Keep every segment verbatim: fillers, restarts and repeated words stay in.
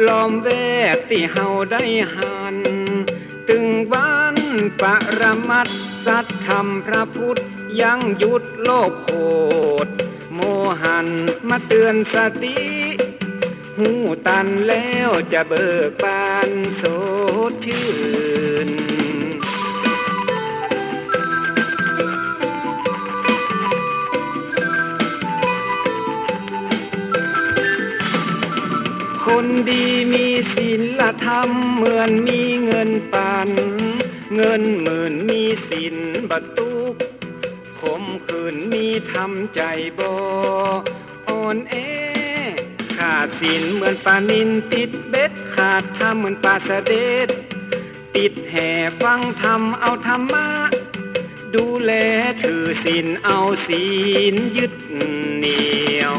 ล้อมแวดตี้เฮาได้หัน ตึงวันปรมัตถ์ สัตย์ธรรมพระพุทธ ยังหยุดโลกโขด โมหันมาเตือนสติ ฮู้ตันแล้วจะเบิกบานสดชื่น คนดีมีศีลธรรมเหมือนมีเงินปัน เงินหมื่นมีศีลบ่ตุ๊กข์ ขมขื่นมีธรรมใจ๋บ่อ่อนแอ ขาดศีลเหมือนปลานิลติดเบ็ด ขาดธรรมเหมือนปลาสะเด็ด ติดแหฟังธรรมเอาธรรมะ ดูแลถือศีลเอาศีลยึดเหนี่ยว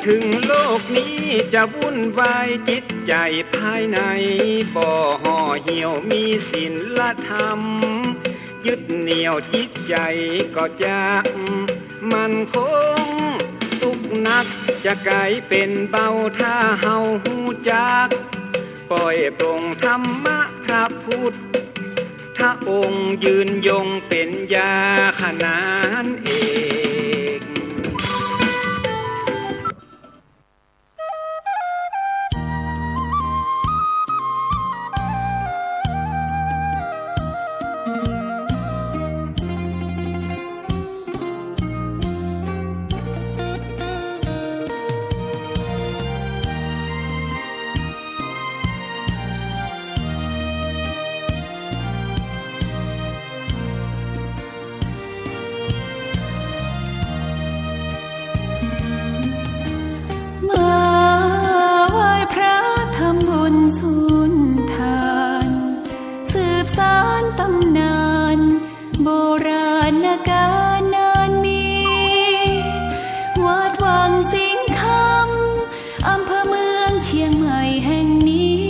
ถึงโลกนี้จะวุ่นวาย จิตใจ๋ภายในบ่ห่อเหี่ยว มีศีลธรรมยึดเหนี่ยว จิตใจ๋ก็จะมั่นคง ตุ๊กข์หนักจะก๋ายเป๋นเบา ถ้าเฮาฮู้จัก ปล่อยปลงธรรมะพระพุทธองค์ ยืนยงเป๋นยาขนานเอก มาไหว้พระทำบุญสุนทาน สืบสานต๋ำนาน โบราณกาลนานมี วัดวังสิงห์คำ อำเภอเมืองเชียงใหม่แห่งนี้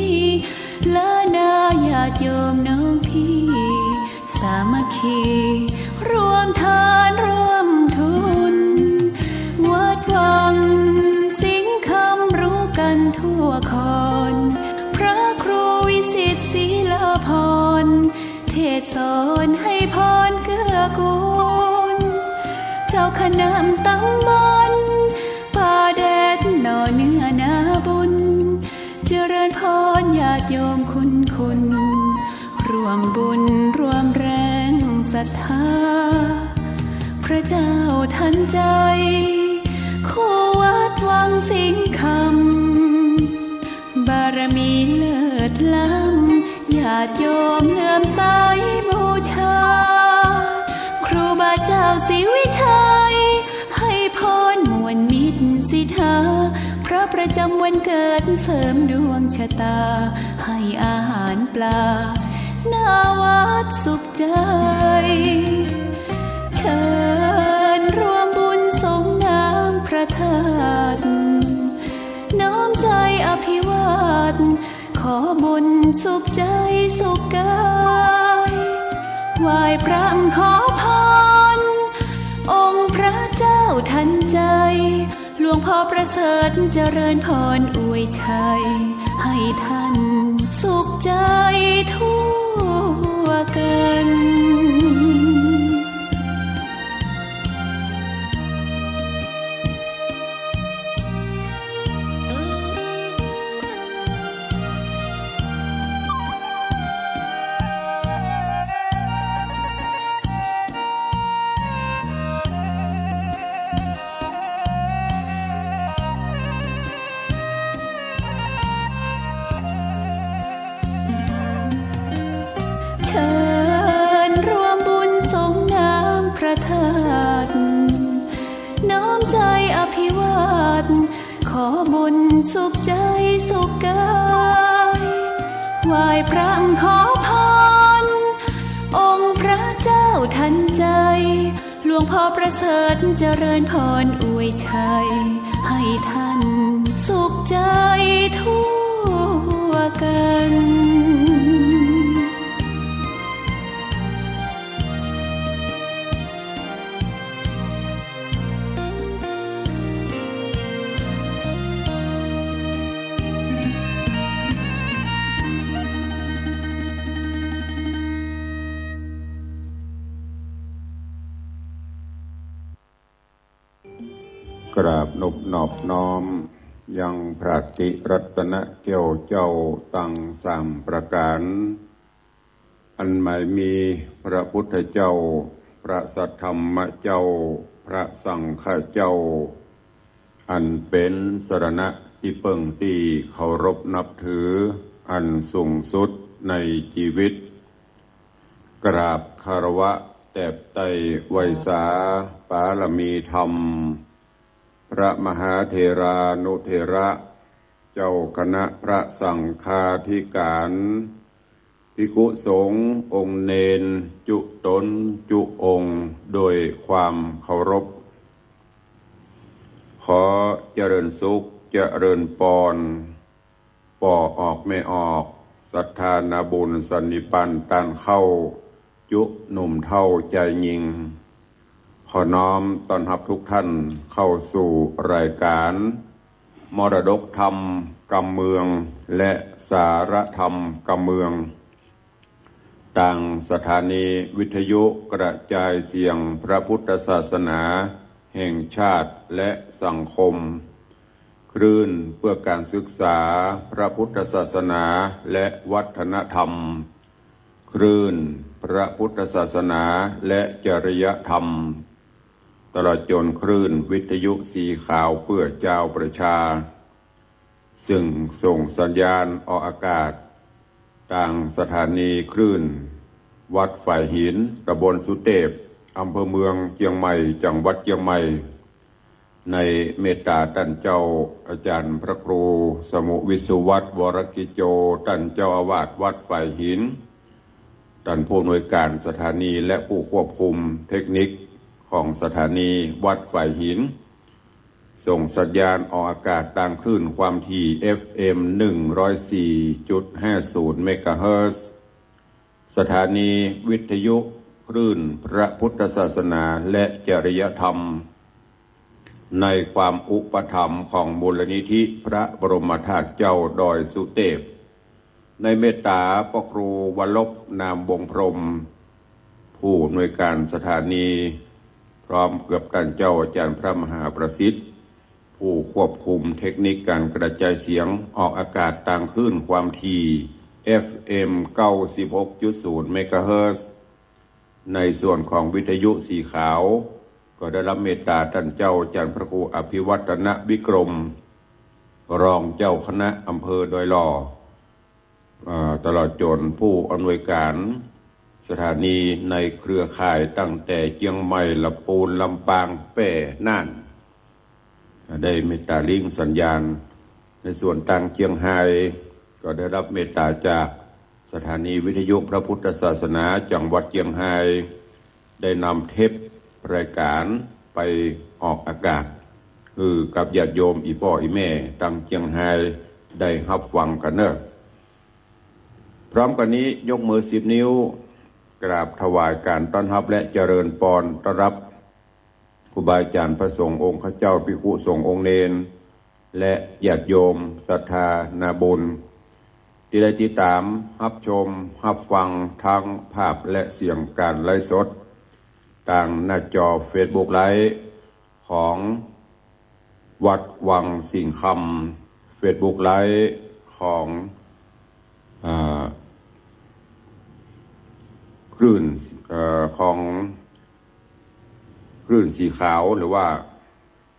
และนาญาติโยมน้องพี่ สามัคคี ร่วมทานร่วมทุน วัดวังสิงห์คำรู้กันทั่วคอน พระครูวิสิทธิ์ศรีลาภรณ์ เทศน์สอนให้พรเกื้อกูล เจ้าคณะตำบลป่าแดดหน่อเนื้อนาบุญ เจริญพรญาติโยมคุณคุณ ร่วมบุญร่วมแรงศรัทธา พระเจ้าทันใจ คู่วัดวังสิงห์คำ บารมีเลิศล้ำ ญาติโยมเลื่อมใสบูชา ครูบาเจ้าศรีวิชัย ให้พรม่วนมิตรสิทธา พระประจำวันเกิดเสริมดวงชะตา ให้อาหารปลา หน้าวัดสุขใจ เชิญร่วมบุญสรงน้ำพระธาตุ น้อมใจอภิวาท ขอบุญสุขใจสุขกาย ไหว้พระขอพร องค์พระเจ้าทันใจ หลวงพ่อประเสริฐเจริญพรอวยชัย ให้ท่านสุขใจทั่วกัน เชิญร่วมบุญสรงน้ำพระธาตุ น้อมใจอภิวาท ขอบุญสุขใจสุขกาย ไหว้พระขอพร องค์พระเจ้าทันใจ หลวงพ่อประเสริฐเจริญพรอวยชัย ให้ท่านสุขใจทั่วกัน กราบนบนอบน้อมยังพระติรัตนแก้วเจ้าตังสามประก๋าน อันหมายมีพระพุทธเจ้า พระสัทธรรมเจ้า พระสังฆเจ้า อันเป๋นสรณะตี้เปิ้งตี้เคารพนับถืออันสูงสุดในจีวิต กราบคารวะแตบไต้ไหว้สาปารมีธรรม พระมหาเถรานุเถระ เจ้าคณะพระสังฆาธิก๋าน ภิกขุสงฆ์องค์เณรจุ๊ต๋นจุ๊องค์โดยความเคารพ ขอเจริญสุขเจริญปอน ป้อออกแม่ออก ศรัทธานาบุญสันนิปันต้านเข้า จุ๊หนุ่มเฒ่าจายญิง ขอน้อมต้อนฮับทุกท่านเข้าสู่รายก๋าน มรดกธรรมกำเมือง และสาระธรรมกำเมือง ตางสถานีวิทยุกระจายเสียงพระพุทธศาสนาแห่งชาติและสังคม คลื่นเพื่อการศึกษาพระพุทธศาสนาและวัฒนธรรม คลื่นพระพุทธศาสนาและจริยธรรม ตลอดจ๋นคลื่นวิทยุสีขาวเปื้อจาวประชา ซึ่งส่งสัญญาณออกอากาศ ตางสถานีคลื่นวัดฝายหิน ตำบลสุเตพ อำเภอเมืองเจียงใหม่ จังหวัดเจียงใหม่ ในเมตต๋าต้านเจ้าอาจ๋ารย์พระครูสมุห์ วิศวัฒน์ วรกิจโจ ต้านเจ้าอาวาสวัดฝายหิน ต้านผู้อำนวยก๋านสถานีและผู้ควบคุมเทคนิคของสถานีวัดฝายหิน ส่งสัญญาณออกอากาศตางคลื่นความถี่ เอฟเอ็ม หนึ่งร้อยสี่จุดห้าศูนย์ เมกะเฮิรตซ์ สถานีวิทยุคลื่นพระพุทธศาสนาและจริยธรรม ในความอุปถัมภ์ของมูลนิธิพระบรมธาตุเจ้าดอยสุเตพ ในเมตต๋าพระครูวรรบ นามวงศ์พรหม ผู้อำนวยก๋านสถานี พร้อมกับต้านเจ้าอาจ๋ารย์พระมหาประสิทธิ์ ผู้ควบคุมเทคนิคก๋านกระจายเสียงออกอากาศตางคลื่นความถี่ เอฟเอ็ม เก้าสิบหกจุดศูนย์ เมกะเฮิรตซ์ ในส่วนของวิทยุสีขาว ก็ได้รับเมตต๋าต้านเจ้าอาจ๋ารย์พระครูอภิวัฒนวิกรม รองเจ้าคณะอำเภอดอยหล่อ อ่า ตลอดจ๋นผู้อำนวยก๋านสถานีในเครือข่ายตั้งแต่เจียงใหม่ ละปูน ลำปาง แป้ น่าน ได้เมตต๋าลิงก์สัญญาณ ในส่วนตางเจียงฮาย ก็ได้รับเมตต๋าจากสถานีวิทยุพระพุทธศาสนาจังหวัดเจียงฮาย ได้นำเทปรายก๋านไปออกอากาศ หื้อกับญาติโยมอี่ป้ออี่แม่ตางเจียงฮายได้ฮับฟังกั๋นเน่อ พร้อมกั๋นนี้ยกมือสิบนิ้ว กราบถวายก๋านต้อนฮับและเจริญปอนต้อนฮับ ครูบาอาจ๋ารย์พระสงฆ์องค์ข้าเจ้า ภิกขุสงฆ์องค์เณร และญาติโยมศรัทธานาบุญ ตี้ได้ติดต๋ามฮับชมฮับฟังตึงภาพและเสียงก๋านไลฟ์สด ตางหน้าจอเฟซบุ๊กไลฟ์ของวัดวังสิงห์คำ เฟซบุ๊กไลฟ์ของ อ่า คลื่น เอ่อ ของคลื่นสีขาว หรือว่า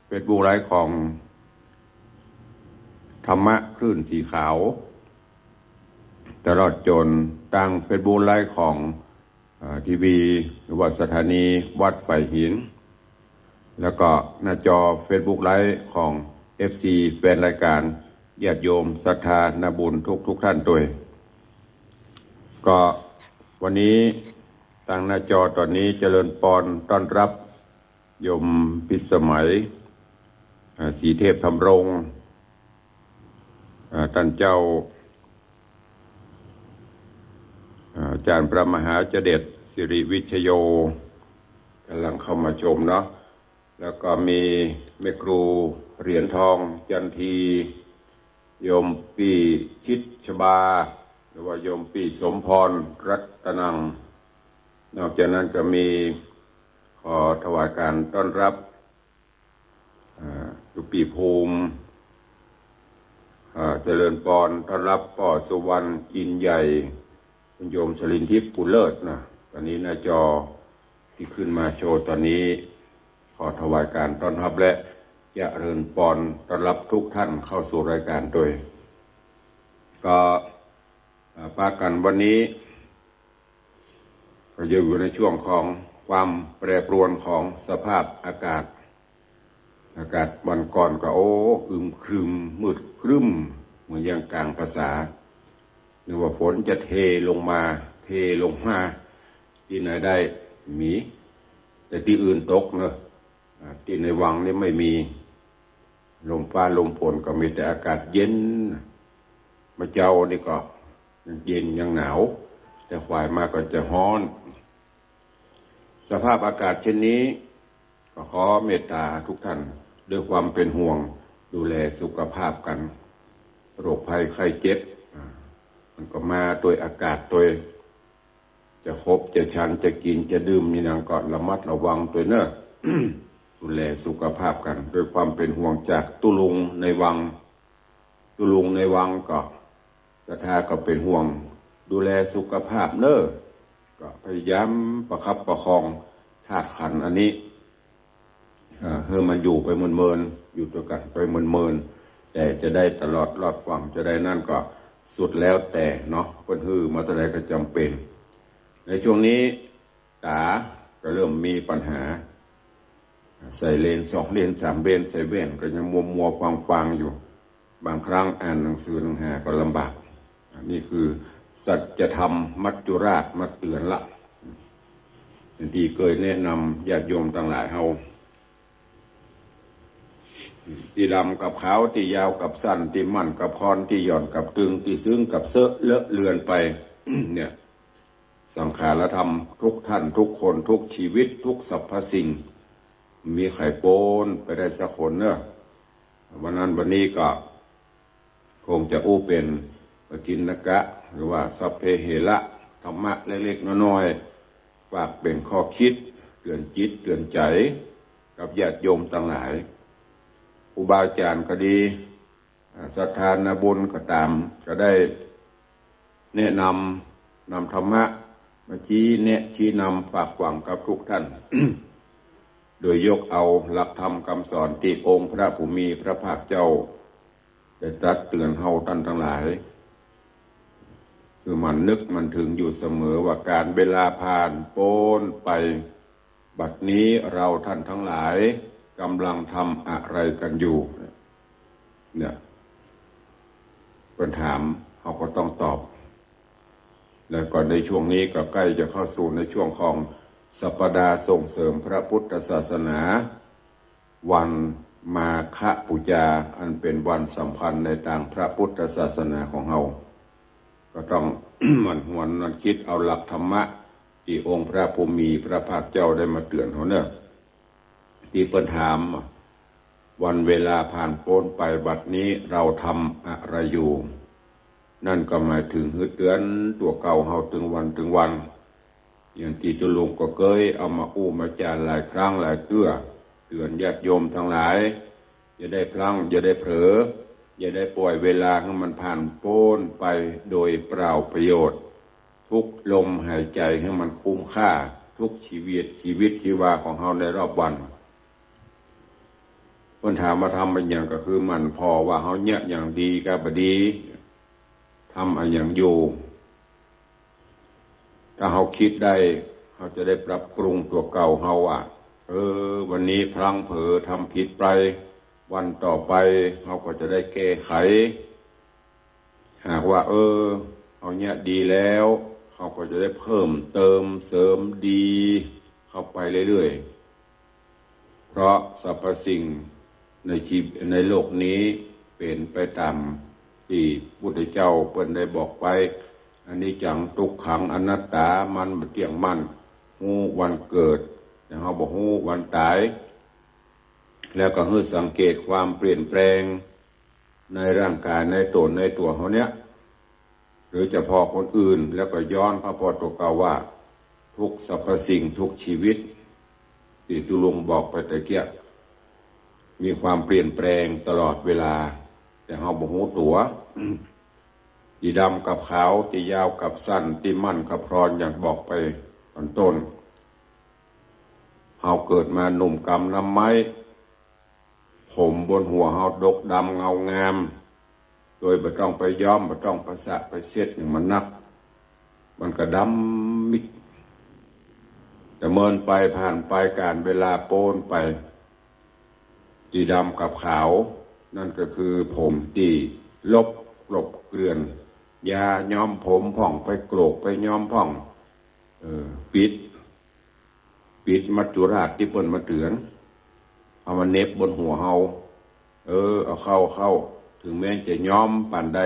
เฟซบุ๊กไลฟ์ของธรรมะคลื่นสีขาว ตลอดจ๋นตางเฟซบุ๊กไลฟ์ของ อ่า ทีวี หรือว่าสถานีวัดฝายหิน แล้วก็หน้าจอเฟซบุ๊กไลฟ์ของเอฟซีแฟนรายก๋าน ญาติโยมศรัทธานาบุญทุกๆ ท่านตวย ก็วันนี้ตางหน้าจอต๋อนนี้เจริญปอนต้อนฮับโยมพิสมัย อ่า ศรีเทพธำรง อ่า ต้านเจ้า อ่า อาจ๋ารย์พระมหาเจเด็จ สิริวิชโย ก่ำลังเข้ามาชมเนาะ แล้วก็มีแม่ครูเหรียญทอง จันที โยมปี้ชิดชบา หรือว่าโยมปี้สมพร รัตนัง นอกจากนั้นก็มี ขอถวายก๋านต้อนฮับ อ่า สุปีภูมิ อ่า เจริญปอน ต้อนฮับป้อสุวรรณ อินใหญ่ คุณโยมสลินทิพย์ บุญเลิศนะ ต๋อนนี้หน้าจอตี้ขึ้นมาโชว์ต๋อนนี้ ขอถวายก๋านต้อนฮับและเจริญปอนต้อนฮับทุกท่านเข้าสู่รายก๋านโดย ก็ อ่า ปะกั๋นวันนี้ ก็ยังอยู่ในช่วงของความแปรปรวนของสภาพอากาศ อากาศวันก่อนก็ โอ้ อึมครึม มืดครึ้ม เหมือนอย่างก๋างภาษา นึกว่าฝนจะเทลงมา เทลงมา ตี้ไหนได้ มี แต่ตี้อื่นตกเนอะ อ่า ตี้ในวังนี่ไม่มี ลมฟ้าลมฝนก็มีแต่อากาศเย็น เมื่อเจ๊านี่ก็ยังเย็นยังหนาว แต่ขวายมาก็จะฮ้อน สภาพอากาศเช่นนี้ ก็ขอเมตต๋าทุกท่านด้วยความเป็นห่วงดูแลสุขภาพกั๋น โรคภัยไข้เจ็บ อ่า มันก็มาตวยอากาศตวย จะขบจะฉันจะกิ๋นจะดื่มมีหยังก็ระมัดระวังตวยเนอะ ดูแลสุขภาพกั๋นด้วยความเป็นห่วงจากตุ๊ลุงในวัง ตุ๊ลุงในวังก็ศรัทธาก็เป็นห่วงดูแลสุขภาพเนอะ ก็พยายามประคับประคองธาตุขันธ์อันนี้ เอ่อ หื้อมันอยู่ไปเมินๆ อยู่ตวยกั๋นไปเมินๆ แต่จะได้ตลอดรอดฝั่งจะได้นั่นก็สุดแล้วแต่เนาะ เปิ้นหื้อมาเต้าใดก็จ๋ำเป๋น ในช่วงนี้ต๋าก็เริ่มมีปัญหา ใส่เลนส์สองเลนส์สามเลนส์ ใส่แว่นก็ยังมัวๆ ฟางๆ อยู่ บางครั้งอ่านหนังสือหนังหาก็ลำบาก อันนี้คือสัจธรรมมัจจุราชมาเตื๋อนละ ตี้เกยแนะนำญาติโยมตังหลายเฮา ตี้ดำกับขาว ตี้ยาวกับสั้น ตี้มั่นกับคอน ตี้หย่อนกับตึง ตี้ซึ้งกับเซอะเลอะเลือนไป เนี่ย สังขารธรรมทุกท่านทุกคนทุกชีวิตทุกสรรพสิ่ง มีใผป๊นไปได้สักคนเนอะ วันนั้นวันนี้ก็ คงจะอู้เป๋นปกิณณกะ หรือว่าสัพเพเหระ ธรรมะเล็กๆ น้อยๆ ฝากเป๋นข้อคิดเตื๋อนจิตเตื๋อนใจ๋กับญาติโยมตังหลาย ครูบาอาจ๋ารย์ก็ดี อ่า ศรัทธานาบุญก็ต๋าม ก็ได้แนะนำ นำธรรมะมาชี้แนะชี้นำฝากฝังกับทุกท่าน โดยยกเอาหลักธรรมกำสอนตี้องค์พระผู้มีพระภาคเจ้า ได้ตรัสเตื๋อนเฮาต้านตังหลาย คือหมั่นนึกหมั่นเถิงอยู่เสมอว่าก๋าลเวลาผ่านป๊นไป บัดนี้เราท่านทั้งหลายกำลังทำอะไรกันอยู่ เนี่ย เปิ้นถาม เฮาก็ต้องตอบ แล้วก็ในช่วงนี้ก็ใกล้จะเข้าสู่ในช่วงของสัปดาห์ส่งเสริมพระพุทธศาสนา วันมาฆบูชา อันเป๋นวันสำคัญในตางพระพุทธศาสนาของเฮา ก็ต้อง หมั่นหวนหมั่นกึ๊ดเอาหลักธรรมะตี้องค์พระผู้มีพระภาคเจ้าได้มาเตื๋อนเฮาเนอะ ตี้เปิ้นถาม วันเวลาผ่านป๊นไป บัดนี้เราทำอะไรอยู่ นั่นก็หมายเถิงหื้อเตื๋อนตั๋วเก่าเฮาตึงวันตึงวัน อย่างตี้ตุ๊ลุงก็เกยเอามาอู้มาจ๋าหลายครั้งหลายเตื้อ เตื๋อนญาติโยมตังหลาย อย่าได้พลั้ง อย่าได้เผลอ อย่าได้ป่อยเวลาหื้อมันผ่านป๊นไปโดยเปล่าประโยชน์ ทุกลมหายใจ๋หื้อมันคุ้มค่า ทุกชีวิต ชีวิตชีวาของเฮาในรอบวัน เปิ้นถามว่าทำอะหยัง ก็คือหมั่นผ่อว่าเฮาเยียะหยังดีกับบ่ดี ทำอะหยังอยู่ ถ้าเฮากึ๊ดได้ เฮาจะได้ปรับปรุงตั๋วเก่าเฮาว่า เออ วันนี้พลั้งเผลอทำผิดไป วันต่อไปเฮาก็จะได้แก้ไข หากว่า เออ เฮาเยียะดีแล้ว เฮาก็จะได้เพิ่มเติมเสริมดีเข้าไปเรื่อยๆ เพราะสรรพสิ่งในชีวิต ในโลกนี้เป๋นไปต๋ามตี้พุทธเจ้าเปิ้นได้บอกไว้ อนิจจัง ทุกขัง อนัตตา มันบ่เตี้ยงมั่น ฮู้วันเกิด แต่เฮาบ่ฮู้วันต๋าย แล้วก็หื้อสังเกตความเปลี่ยนแปลงในร่างก๋าย ในต๋น ในตั๋วเฮาเนี่ย หรือจะผ่อคนอื่น แล้วก็ย้อนเข้าผ่อตั๋วเก่าว่า ทุกสรรพสิ่ง ทุกชีวิต ตี้ตุ๊ลุงบอกไปตะเกียะ มีความเปลี่ยนแปลงตลอดเวลา แต่เฮาบ่ฮู้ตั๋ว ตี้ดำกับขาว ตี้ยาวกับสั้น ตี้มั่นกับคลอน อย่างบอกไปต๋อนต้น เฮาเกิดมาหนุ่มกำนำไม้ ผมบนหัวเฮาดกดำเงางาม โดยบ่ต้องไปย้อม บ่ต้องไปสระไปเช็ดหยังมันนัก มันก็ดำมิด แต่เมินไปผ่านไป ก๋าลเวลาป๊นไป ตี้ดำกับขาว นั่นก็คือผมตี้ลบกลบเกลื่อน ยาย้อมผมพ่อง ไปโกรกไปย้อมพ่อง เออ ปิด ปิดมัจจุราชตี้เปิ้นมาเตือน เอามาเหน็บบนหัวเฮา เออ เอาเข้า เข้า เถิงแม้นจะย้อมปานใด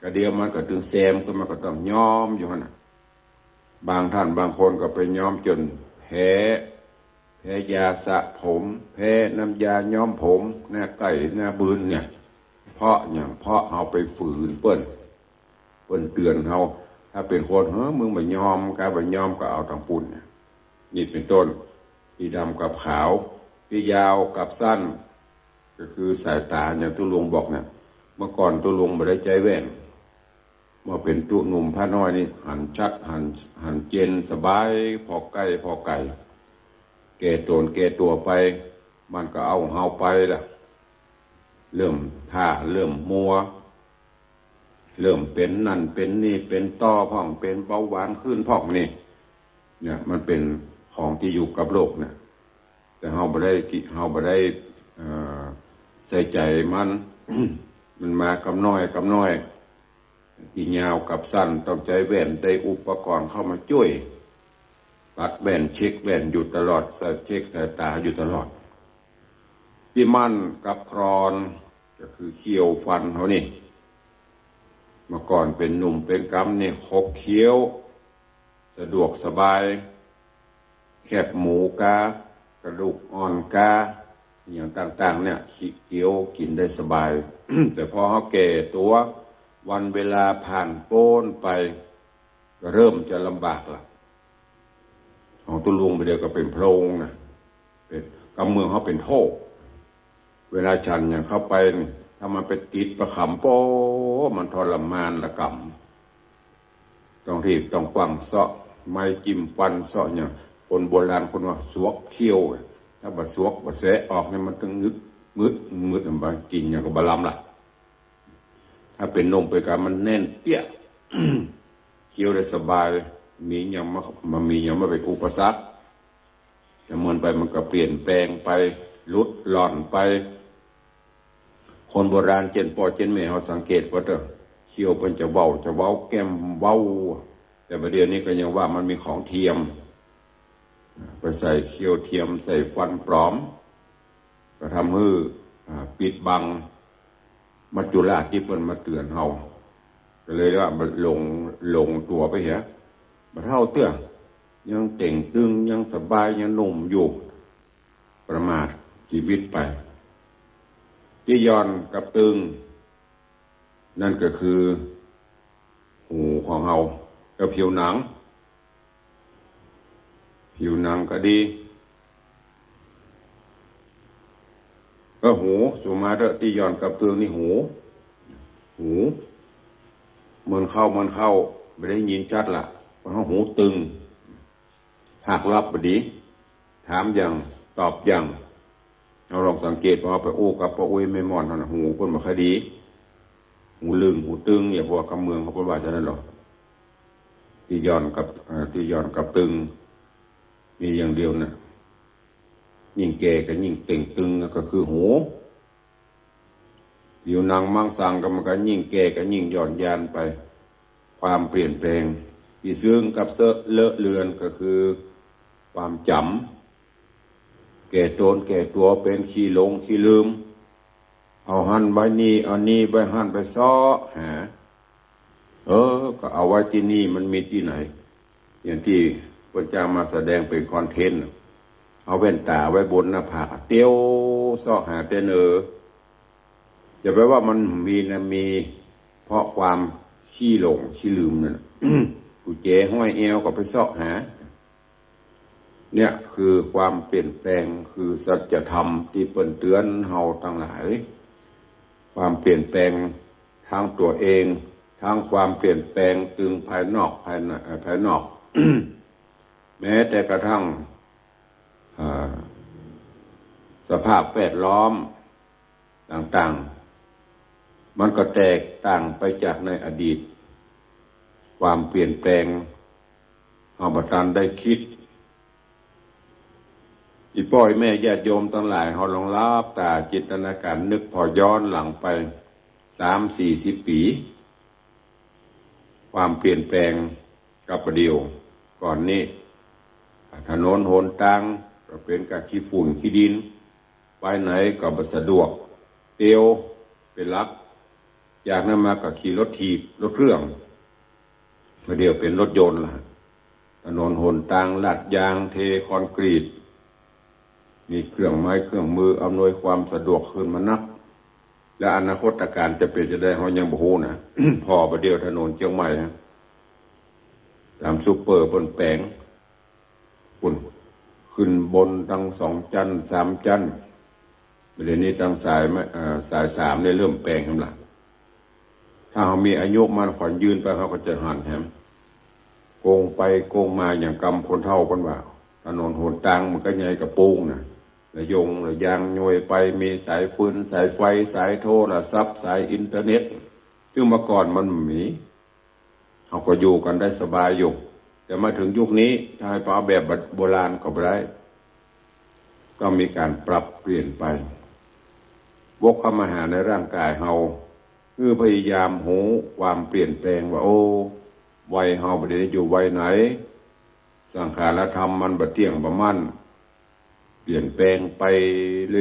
กะเดี่ยวมันก็ตึงแซมขึ้นมา ก็ต้องย้อมอยู่หั้นน่ะ บางท่านบางคนก็ไปย้อมจ๋นแพ้ แพ้ยาสระผม แพ้น้ำยาย้อมผม หน้าไก่หน้าบืนเนี่ย เพราะหยัง เพราะเฮาไปฝืนเปิ้น เปิ้นเตือนเฮา ถ้าเป๋นคน เฮ้อ มึงบ่ย้อม กาบ่ย้อม ก็เอาตางปุ้นเนี่ย นี่เป๋นต้น ตี้ดำกับขาว ตี้ยาวกับสั้น ก็คือสายต๋า อย่างตุ๊ลุงบอกเนี่ย เมื่อก่อนตุ๊ลุงบ่ได้ใจ๊แว่น เมื่อเป๋นตุ๊หนุ่มพระน้อยนี่ หันชัด หัน หันเจนสบาย ผ่อใก้ ผ่อไก๋ แก่ต๋นแก่ตั๋วไป มันก็เอาเฮาไปละ เริ่มพร่า เริ่มมัว เริ่มเป๋นนั่นเป๋นนี่ เป๋นต้อพ่อง เป๋นเบาหวานขึ้นพ่องนี่ เนี่ย มันเป๋นของตี้อยู่กับโลกเนี่ย แต่เฮาบ่ได้กิ เฮาบ่ได้ เอ่อ ใส่ใจ๋มัน มันมากำน้อยกำน้อย ตี้ยาวกับสั้นต้องใจ๊แว่น ได้อุปกรณ์เข้ามาจ้วย ตัดแว่น เช็คแว่นอยู่ตลอด ใส่ เช็คสายต๋าอยู่ตลอด ตี้มั่นกับคลอน ก็คือเขี้ยวฟันเฮานี่ เมื่อก่อนเป๋นหนุ่มเป๋นกำนี่ ขบเขี้ยว สะดวกสบาย แคบหมูกา กระดูกอ่อนกา อย่างต่างๆ เนี่ย ขี้เกียวกิ๋นได้สบาย แต่พอเฮาแก่ตั๋ว วันเวลาผ่านป๊นไป ก็เริ่มจะลำบากละ ของตุ๊ลุงบ่าเดี่ยวก็เป๋นโพรงนะ เป๋น กำเมืองเฮาเป๋นโถ เวลาฉันหยังเข้าไปนี่ ถ้ามันไปติดประขำ โป๊ะ มันทรมานระกำ ต้องรีบต้องฟั่งเซาะไม้จิ้มฟันเซาะหยัง คนโบราณคนว่าสวกเขี้ยว ถ้าบ่สวกบ่แสะออกนี่มันตึงงึด งึด งึด มันกิ๋นหยังก็บ่ลำละ ถ้าเป๋นหนุ่มเป๋นกำมันแน่นเปี้ยะ เคี้ยวได้สบาย มีหยังมา บ่มีหยังมาเป๋นอุปสรรค แต่เมินไปมันก็เปลี่ยนแปลงไป หลุดหล่อนไป คนโบราณเจ้นป้อเจ้นแม่เฮาสังเกตก่อเต๊อะ เขี้ยวเปิ้นจะเว้า จะเว้าแก้มเว้า แต่บ่าเดี่ยวนี้ก็ยังว่ามันมีของเทียม ไปใส่เขี้ยวเทียม ใส่ฟันปลอม ก็ทำหื้อ อ่า ปิดบัง มัจจุราชตี้เปิ้นมาเตือนเฮา ก็เลยว่าหลง หลงตั๋วไปเหีย บ่เฒ่าเตื้อ ยังเต่งตึง ยังสบาย ยังหนุ่มอยู่ ประมาทจีวิตไป ตี้หย่อนกับตึง นั่นก็คือ หูของเฮา กับผิวหนัง ผิวหนังก็ดี ก็หู สุมาเต๊อะ ตี้หย่อนกับตึงนี่หู หู เมินเข้า เมินเข้า บ่ได้ยินชัดละ เพราะหูตึง ภาคลับบ่ดี ถามหยัง ตอบหยัง เฮาลองสังเกต พอเฮาไปอู้กับป้าอุ๊ยแม่ม่อนหั้นน่ะ หูเปิ้นบ่ค่อยดี หูลึง หูตึง อย่าบอกกำเมืองเขาเปิ้นว่าจะนั้นหรอก ตี้หย่อนกับ เอ่อ ตี้หย่อนกับตึง มีอย่างเดียวน่ะ ยิ่งแก่ก็ยิ่งเต่งตึง ก็คือหู ผิวหนังมังสังก็มันก็ยิ่งแก่ก็ยิ่งหย่อนยานไป ความเปลี่ยนแปลง ตี้เซิ่งกับเซอะเลอะเลือนก็คือ ความจ๋ำ แก่ต๋นแก่ตั๋วเป๋นขี้หลงขี้ลืม เอาหั้นไว้นี่ เอานี่ไว้หั้น ไปเซาะหา เออ ก็เอาไว้ตี้นี่ มันมีตี้ไหน อย่างตี้เปิ้นจ้างมาแสดงเป๋นคอนเทนต์ เอาแว่นต๋าไว้บนหน้าผาก เตียวเซาะหาแต่เนิน จะไปว่ามันมีนะ มี เพราะความขี้หลงขี้ลืมนั่นน่ะ กุญแจห้อยแอวก็ไปเซาะหา เนี่ยคือความเปลี่ยนแปลง คือสัจธรรมตี้เปิ้นเตื๋อนเฮาตังหลาย ความเปลี่ยนแปลงตังตั๋วเอง ตังความเปลี่ยนแปลงตึงภายนอก ภายใน เอ่อ ภายนอก แม้แต่กระทั่ง อ่า สภาพแวดล้อมต่างๆ มันก็แตกต่างไปจากในอดีต ความเปลี่ยนแปลง เฮาบ่ตันได้กึ๊ด อี่ป้ออี่แม่ญาติโยมตังหลาย เฮาลองหลับต๋าจินตนาก๋ารนึกผ่อย้อนหลังไป สามสี่สิบ ปี๋ ความเปลี่ยนแปลงกับบ่าเดี่ยว ก่อนนี้ ถนนหนตางก็เป๋นก้าขี้ฝุ่นขี้ดิน ไปไหนก็บ่สะดวก เตียวเป๋นหลัก จากนั้นมาก็ขี่รถถีบ รถเครื่อง บ่าเดี่ยวเป๋นรถยนต์ละ ถนนหนตางลาดยาง เทคอนกรีต มีเครื่องไม้เครื่องมืออำนวยความสะดวกขึ้นมานัก และอนาคตก๋ารจะเป๋นจะใด เฮายังบ่ฮู้นะ ผ่อบ่าเดี่ยวถนนเจียงใหม่ฮะ ต๋ามซุปเปอร์เปิ้นแป๋ง ปุ้น ขึ้นบนตังสองจั๊นสามจั๊น บ่าเดี่ยวนี้ตังสายมา เอ่อ สายสามเนี่ยเริ่มแป๋งแหมละ ถ้าเฮามีอายุมั่นขวัญยืนไป เฮาก็จะหันแหม โกงไปโกงมา อย่างกำคนเฒ่าเปิ้นว่า ถนนหนตางมันก็ใหญ่กระโปงนะ ระยงระยางโยยไป มีสายฟืน สายไฟ สายโทรศัพท์ สายอินเทอร์เน็ต ซึ่งเมื่อก่อนมันบ่มี เฮาก็อยู่กั๋นได้สบายอยู่ แต่มาเถิงยุคนี้ ถ้าหื้อไปเอาแบบโบราณก็บ่ได้ ต้องมีก๋านปรับเปลี่ยนไป วกเข้ามาหาในร่างก๋ายเฮา หื้อพยายามฮู้ความเปลี่ยนแปลงว่า โอ้ วัยเฮาบ่าเดี่ยวนี้อยู่วัยไหน สังขารธรรมมันบ่เตี้ยงบ่มั่น เปลี่ยนแปลงไป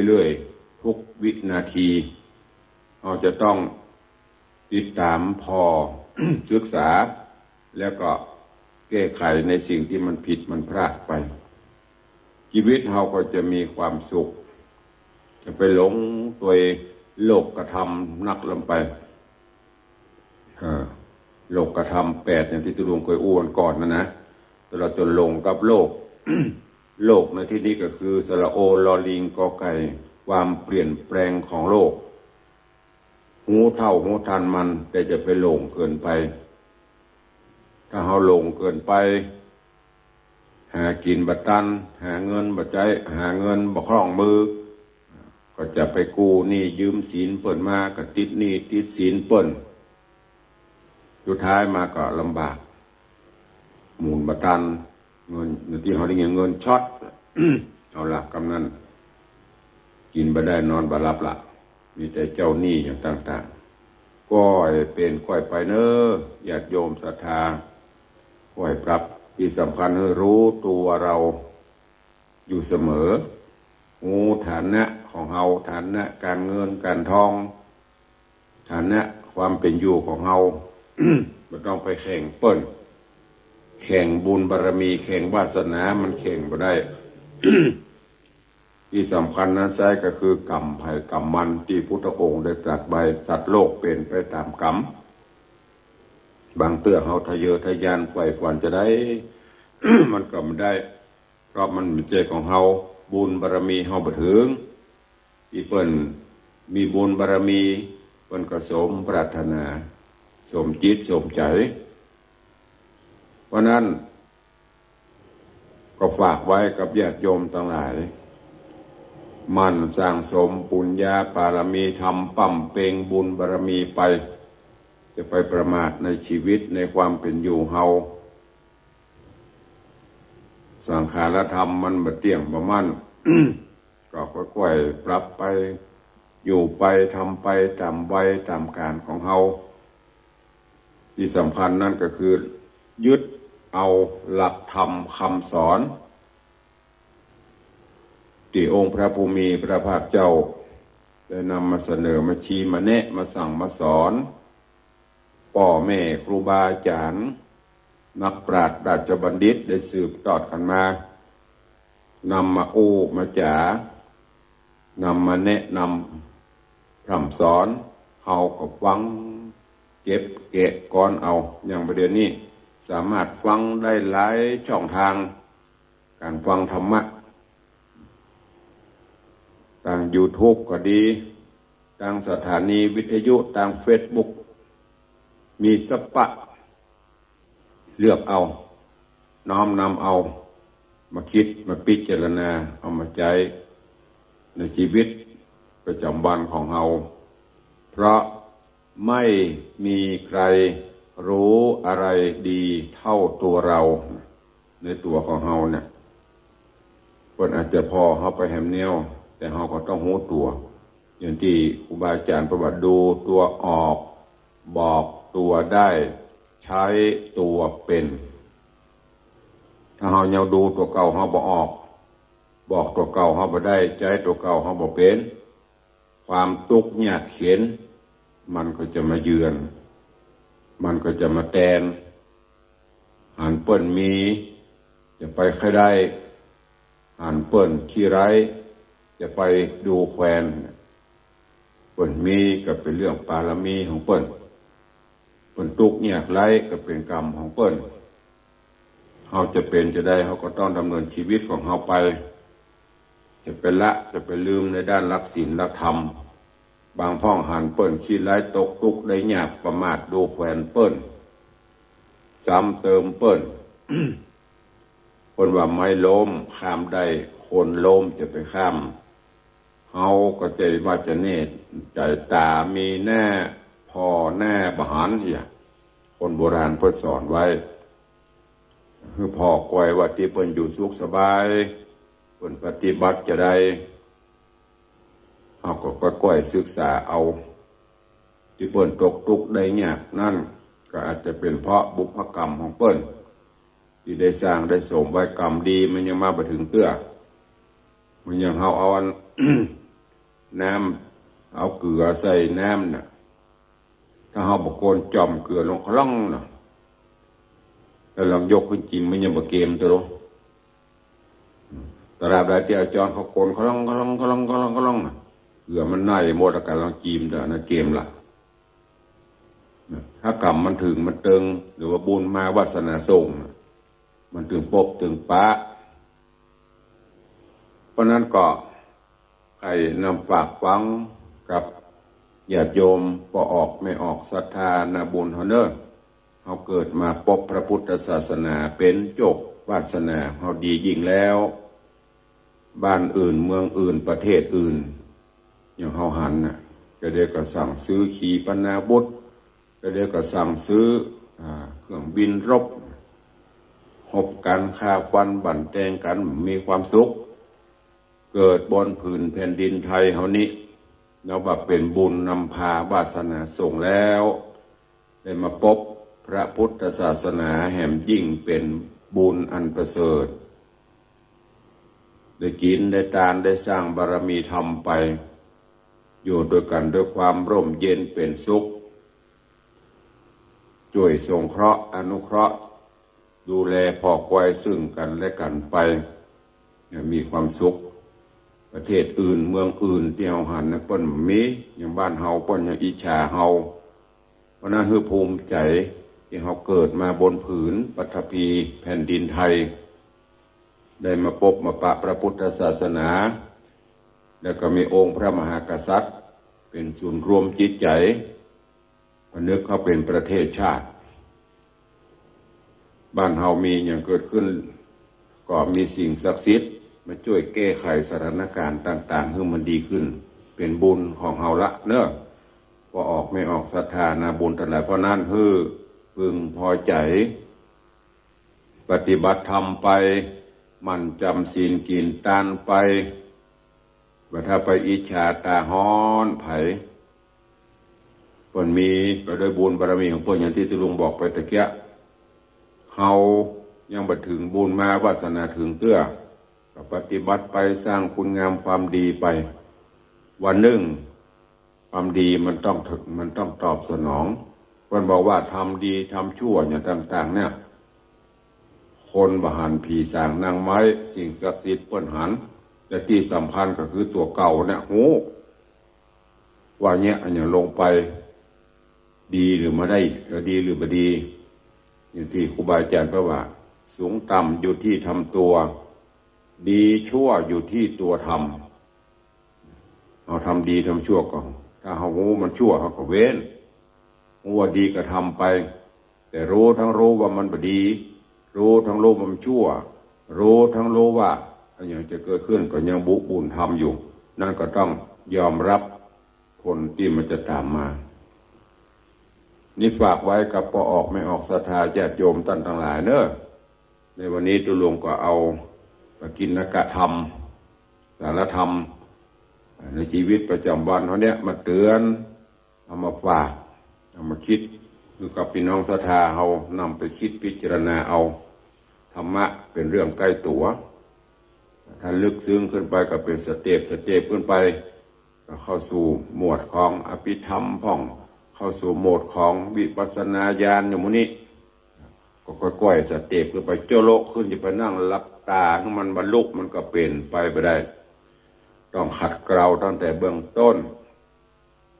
เรื่อยๆ ทุกวินาที เฮาจะต้องติดต๋ามผ่อ ศึกษา แล้วก็แก้ไขในสิ่งตี้มันผิดมันพลาดไป ชีวิตเฮาก็จะมีความสุข จะไปหลงตวยโลกธรรมนักล้ำไป เออ โลกธรรมแปด อย่างตี้ตุ๊ลุงเคยอู้วันก่อนนั่นนะ ตลอดจ๋นหลงกับโลก โลกในตี้นี้ก็คือสระโอ ลอลิง กอไก่ ความเปลี่ยนแปลงของโลก ฮู้เท่าฮู้ทันมัน แต่จะไปหลงเกินไป ถ้าเฮาหลงเกินไป หากิ๋นบ่ตัน หาเงินบ่ใจ๊ หาเงินบ่คล่องมือ ก็จะไปกู้หนี้ยืมสินเปิ้นมา ก็ติดหนี้ติดสินเปิ้น สุดท้ายมาก็ลำบาก หมุนบ่ตัน เงิน ตี้เฮาได้ยิน เงินช็อต เอาละ กำนั้น กิ๋นบ่ได้นอนบ่หลับละ มีแต่เจ้าหนี้อย่างต่างๆ ก้อยเป๋นก้อยไปเน้อ ญาติโยมศรัทธา ก้อยปรับ ตี้สำคัญหื้อฮู้ตั๋วเฮาอยู่เสมอ ฮู้ฐานะของเฮา ฐานะก๋านเงินก๋านทอง ฐานะความเป๋นอยู่ของเฮา บ่ต้องไปแข่งเปิ้น แข่งบุญบารมี แข่งวาสนา มันแข่งบ่ได้ ตี้สำคัญนั้นไส้ก็คือกรรมใผกรรมมัน ตี้พุทธองค์ได้ตรัสไว้ สัตว์โลกเป๋นไปต๋ามกรรม บางเตื้อเฮาทะเยอทะยานใฝ่ฝันจะได้ มันก็บ่ได้ เพราะมันบ่ใจ้ของเฮา บุญบารมีเฮาบ่เถิง ตี้เปิ้นมีบุญบารมี เปิ้นก็สมปรารถนา สมจิตสมใจ๋ เพราะนั้น ก็ฝากไว้กับญาติโยมตังหลาย หมั่นสั่งสมปุญญาบารมีธรรม บำเพ็ญบุญบารมีไป จะไปประมาทในชีวิตในความเป๋นอยู่เฮา สังขารธรรมมันบ่เตี้ยงบ่มั่น ก็ค่อยๆ ปรับไป อยู่ไป ทำไปต๋ามวัยต๋ามก๋าลของเฮา ตี้สำคัญนั้นก็คือยึดเอาหลักธรรมคำสอน ตี้องค์พระผู้มีพระภาคเจ้าได้นำมาเสนอ มาชี้ มาแนะ มาสั่ง มาสอน ป้อแม่ครูบาอาจ๋ารย์ นักปราชญ์ราชบัณฑิตได้สืบตอดกั๋นมา นำมาอู้มาจ๋า นำมาแนะนำพร่ำสอน เฮาก็ฟังเก็บแกะก๊อนเอา อย่างบ่าเดี่ยวนี้สามารถฟังได้หลายช่องตาง การฟังธรรมะ ตางยูทูบก็ดี ตางสถานีวิทยุ ตางเฟซบุ๊ก มีสัปปะ เลือกเอา น้อมนำเอา มาคิด มาพิจารณา เอามาใจ๊ในชีวิตประจำวันของเฮา เพราะไม่มีใครรู้อะไรดีเท่าตัวเรา ในตั๋วของเฮาเนี่ย เปิ้นอาจจะผ่อเฮาไปแหมแนว แต่เฮาก็ต้องฮู้ตั๋ว อย่างตี้ครูบาอาจ๋ารย์เปิ้นว่า ดูตัวออก บอกตัวได้ ใช้ตัวเป็น ถ้าเฮายังดูตั๋วเก่าเฮาบ่ออก บอกตั๋วเก่าเฮาบ่ได้ ใจ๊ตั๋วเก่าเฮาบ่เป๋น ความตุ๊กข์ยากเข็ญ มันก็จะมาเยือน มันก็จะมาแตน หันเปิ้นมี จะไปใค่ได้ หันเปิ้นขี้ไร้ จะไปดูแควน เปิ้นมีก็เป๋นเรื่องปารมีของเปิ้น เปิ้นตุ๊กข์ยากไร้ก็เป๋นกรรมของเปิ้น เฮาจะเป๋นจะใด เฮาก็ต้องดำเนินชีวิตของเฮาไป จะไปละ จะไปลืมในด้านหลักศีลหลักธรรม บางพ่องหันเปิ้นขี้ไร้ตกตุ๊กข์ได้ยาก ประมาทดูแควนเปิ้น ซ้ำเติมเปิ้น เปิ้นว่าไม้ล้มข้ามได้ คนล้มจะไปข้าม เฮาก็ใจ๋ว่าจะเน่ ใจ๋ต๋ามีแน่ ผ่อแน่บ่หันเหีย คนโบราณเปิ้นสอนไว้ หื้อผ่อก้อยว่าตี้เปิ้นอยู่สุขสบาย เปิ้นปฏิบัติจะใด เฮาก็ก้อยๆศึกษาเอา ตี้เปิ้นตกตุ๊กข์ได้ยากนั้น ก็อาจจะเป๋นเพราะบุพกรรมของเปิ้น ตี้ได้สร้างได้สมไว้ กรรมดีมันยังมาบ่เถิงเตื้อ เหมือนอย่างเฮาเอาอัน น้ำ เอาเกลือใส่น้ำน่ะ ถ้าเฮาบ่โกนจ่อมเกลือลงคล่องน่ะ แล้วลองยกขึ้นจิม มันยังบ่เกมเตื้อ ตราบใดตี้เอาจ๊อนเขาโกนคล่อง คล่อง คล่อง คล่อง คล่องน่ะ เกลือมันไหน้หมด แล้วก็ลองจิมเตื้อ อันนั้นเกมละ ถ้ากรรมมันเถิงมันเติง หรือว่าบุญมาวาสนาส่งน่ะ มันเถิงปบเถิงปะ เพราะนั้นก็ ใค่นำฝากฝังกับญาติโยมป้อออกแม่ออกศรัทธานาบุญเฮาเน่อ เฮาเกิดมาปบพระพุทธศาสนาเป๋นโจคย์วาสนาเฮาดียิ่งแล้ว บ้านอื่นเมืองอื่นประเทศอื่น อย่างเฮาหันน่ะ ก็เดี๋ยวก็สั่งซื้อขีปนาวุธ ก็เดี๋ยวก็สั่งซื้อ อ่า เครื่องบินรบ ฮบกั๋น ฆ่าฟันบั่นแตงกั๋น มีความสุข เกิดบนผืนแผ่นดินไทยเฮานี้ นับว่าเป๋นบุญนำพาวาสนาส่งแล้ว ได้มาปบพระพุทธศาสนาแหมยิ่งเป๋นบุญอันประเสริฐ ได้กิ๋นได้ตานได้สร้างบารมีธรรมไป อยู่ตวยกั๋นตวยความร่มเย็นเป๋นสุข จ้วยสงเคราะห์อนุเคราะห์ ดูแลผ่อก้อยซึ่งกั๋นและกั๋นไป อย่างมีความสุข ประเทศอื่นเมืองอื่นตี้เฮาหันน่ะเปิ้นบ่มี อย่างบ้านเฮาเปิ้นยังอิจฉาเฮา เพราะนั้นหื้อภูมิใจ๋ตี้เฮาเกิดมาบนผืนปฐพีแผ่นดินไทย ได้มาปบมาปะพระพุทธศาสนา แล้วก็มีองค์พระมหากษัตริย์เป๋นศูนย์รวมจิตใจ๋ ผนึกเข้าเป๋นประเทศชาติ บ้านเฮามีหยังเกิดขึ้น ก็มีสิ่งศักดิ์สิทธิ์มาจ้วยแก้ไขสถานการณ์ต่างๆ หื้อมันดีขึ้น เป๋นบุญของเฮาละเน่อ ป้อออกแม่ออกศรัทธานาบุญตังหลาย เพราะนั้นหื้อพึงพอใจ๋ ปฏิบัติธรรมไป หมั่นจำศีลกิ๋นตานไป บ่ถ้าไปอิจฉาต๋าฮ้อนใผ เปิ้นมีก็ด้วยบุญบารมีของเปิ้น อย่างตี้ตุ๊ลุงบอกไปตะเกียะ เฮายังบ่เถิงบุญมาวาสนาเถิงเตื้อ ก็ปฏิบัติไป สร้างคุณงามความดีไป วันนึ่ง ความดีมันต้องเถิง มันต้องตอบสนอง เปิ้นบอกว่าทำดีทำชั่วอย่างต่างๆ เนี่ย คนบ่หัน ผีสางนางไม้ สิ่งศักดิ์สิทธิ์เปิ้นหัน แต่ตี้สำคัญก็คือตั๋วเก่าเนี่ย ฮู้ว่าเนี่ยอันหยังลงไป ดีหรือบ่ได้ เออ ดีหรือบ่ดี อย่างตี้ครูบาอาจ๋ารย์เปิ้นว่า สูงต่ำอยู่ที่ทำตัว ดีชั่วอยู่ที่ตัวทำ เฮาทำดีทำชั่วก่อน ถ้าเฮาฮู้มันชั่ว เฮาก็เว้น ฮู้ว่าดีก็ทำไป แต่ฮู้ทั้งฮู้ว่ามันบ่ดี ฮู้ทั้งฮู้ว่ามันชั่ว ฮู้ทั้งฮู้ว่าอะหยังจะเกิดขึ้นก็ยังบุ บุญทำอยู่ นั้นก็ต้องยอมรับผลตี้มันจะต๋ามมา นี่ฝากไว้กับป้อออกแม่ออกศรัทธาญาติโยมต้านตังหลายเนาะ ในวันนี้ตุ๊ลุงก็เอาปกิณกธรรม สาลธรรม ในจีวิตประจ๋ำวันเฮาเนี่ยมาเตื๋อน เอามาฝาก เอามากึ๊ด หื้อกับปี้น้องศรัทธาเฮานำไปกึ๊ดพิจารณาเอา ธรรมะเป๋นเรื่องใก้ตั๋ว ถ้าลึกซึ้งขึ้นไปก็เป๋นสเต็ป สเต็ปขึ้นไป ก็เข้าสู่หมวดของอภิธรรมพ่อง เข้าสู่หมวดของวิปัสสนาญาณอยู่หมู่นี้ ก็ก้อยๆ สเต็ปขึ้นไป จะโละขึ้น จะไปนั่งหลับต๋าหื้อมันบรรลุมันก็เป๋นไปบ่ได้ ต้องขัดเกลาตั้งแต่เบื้องต้น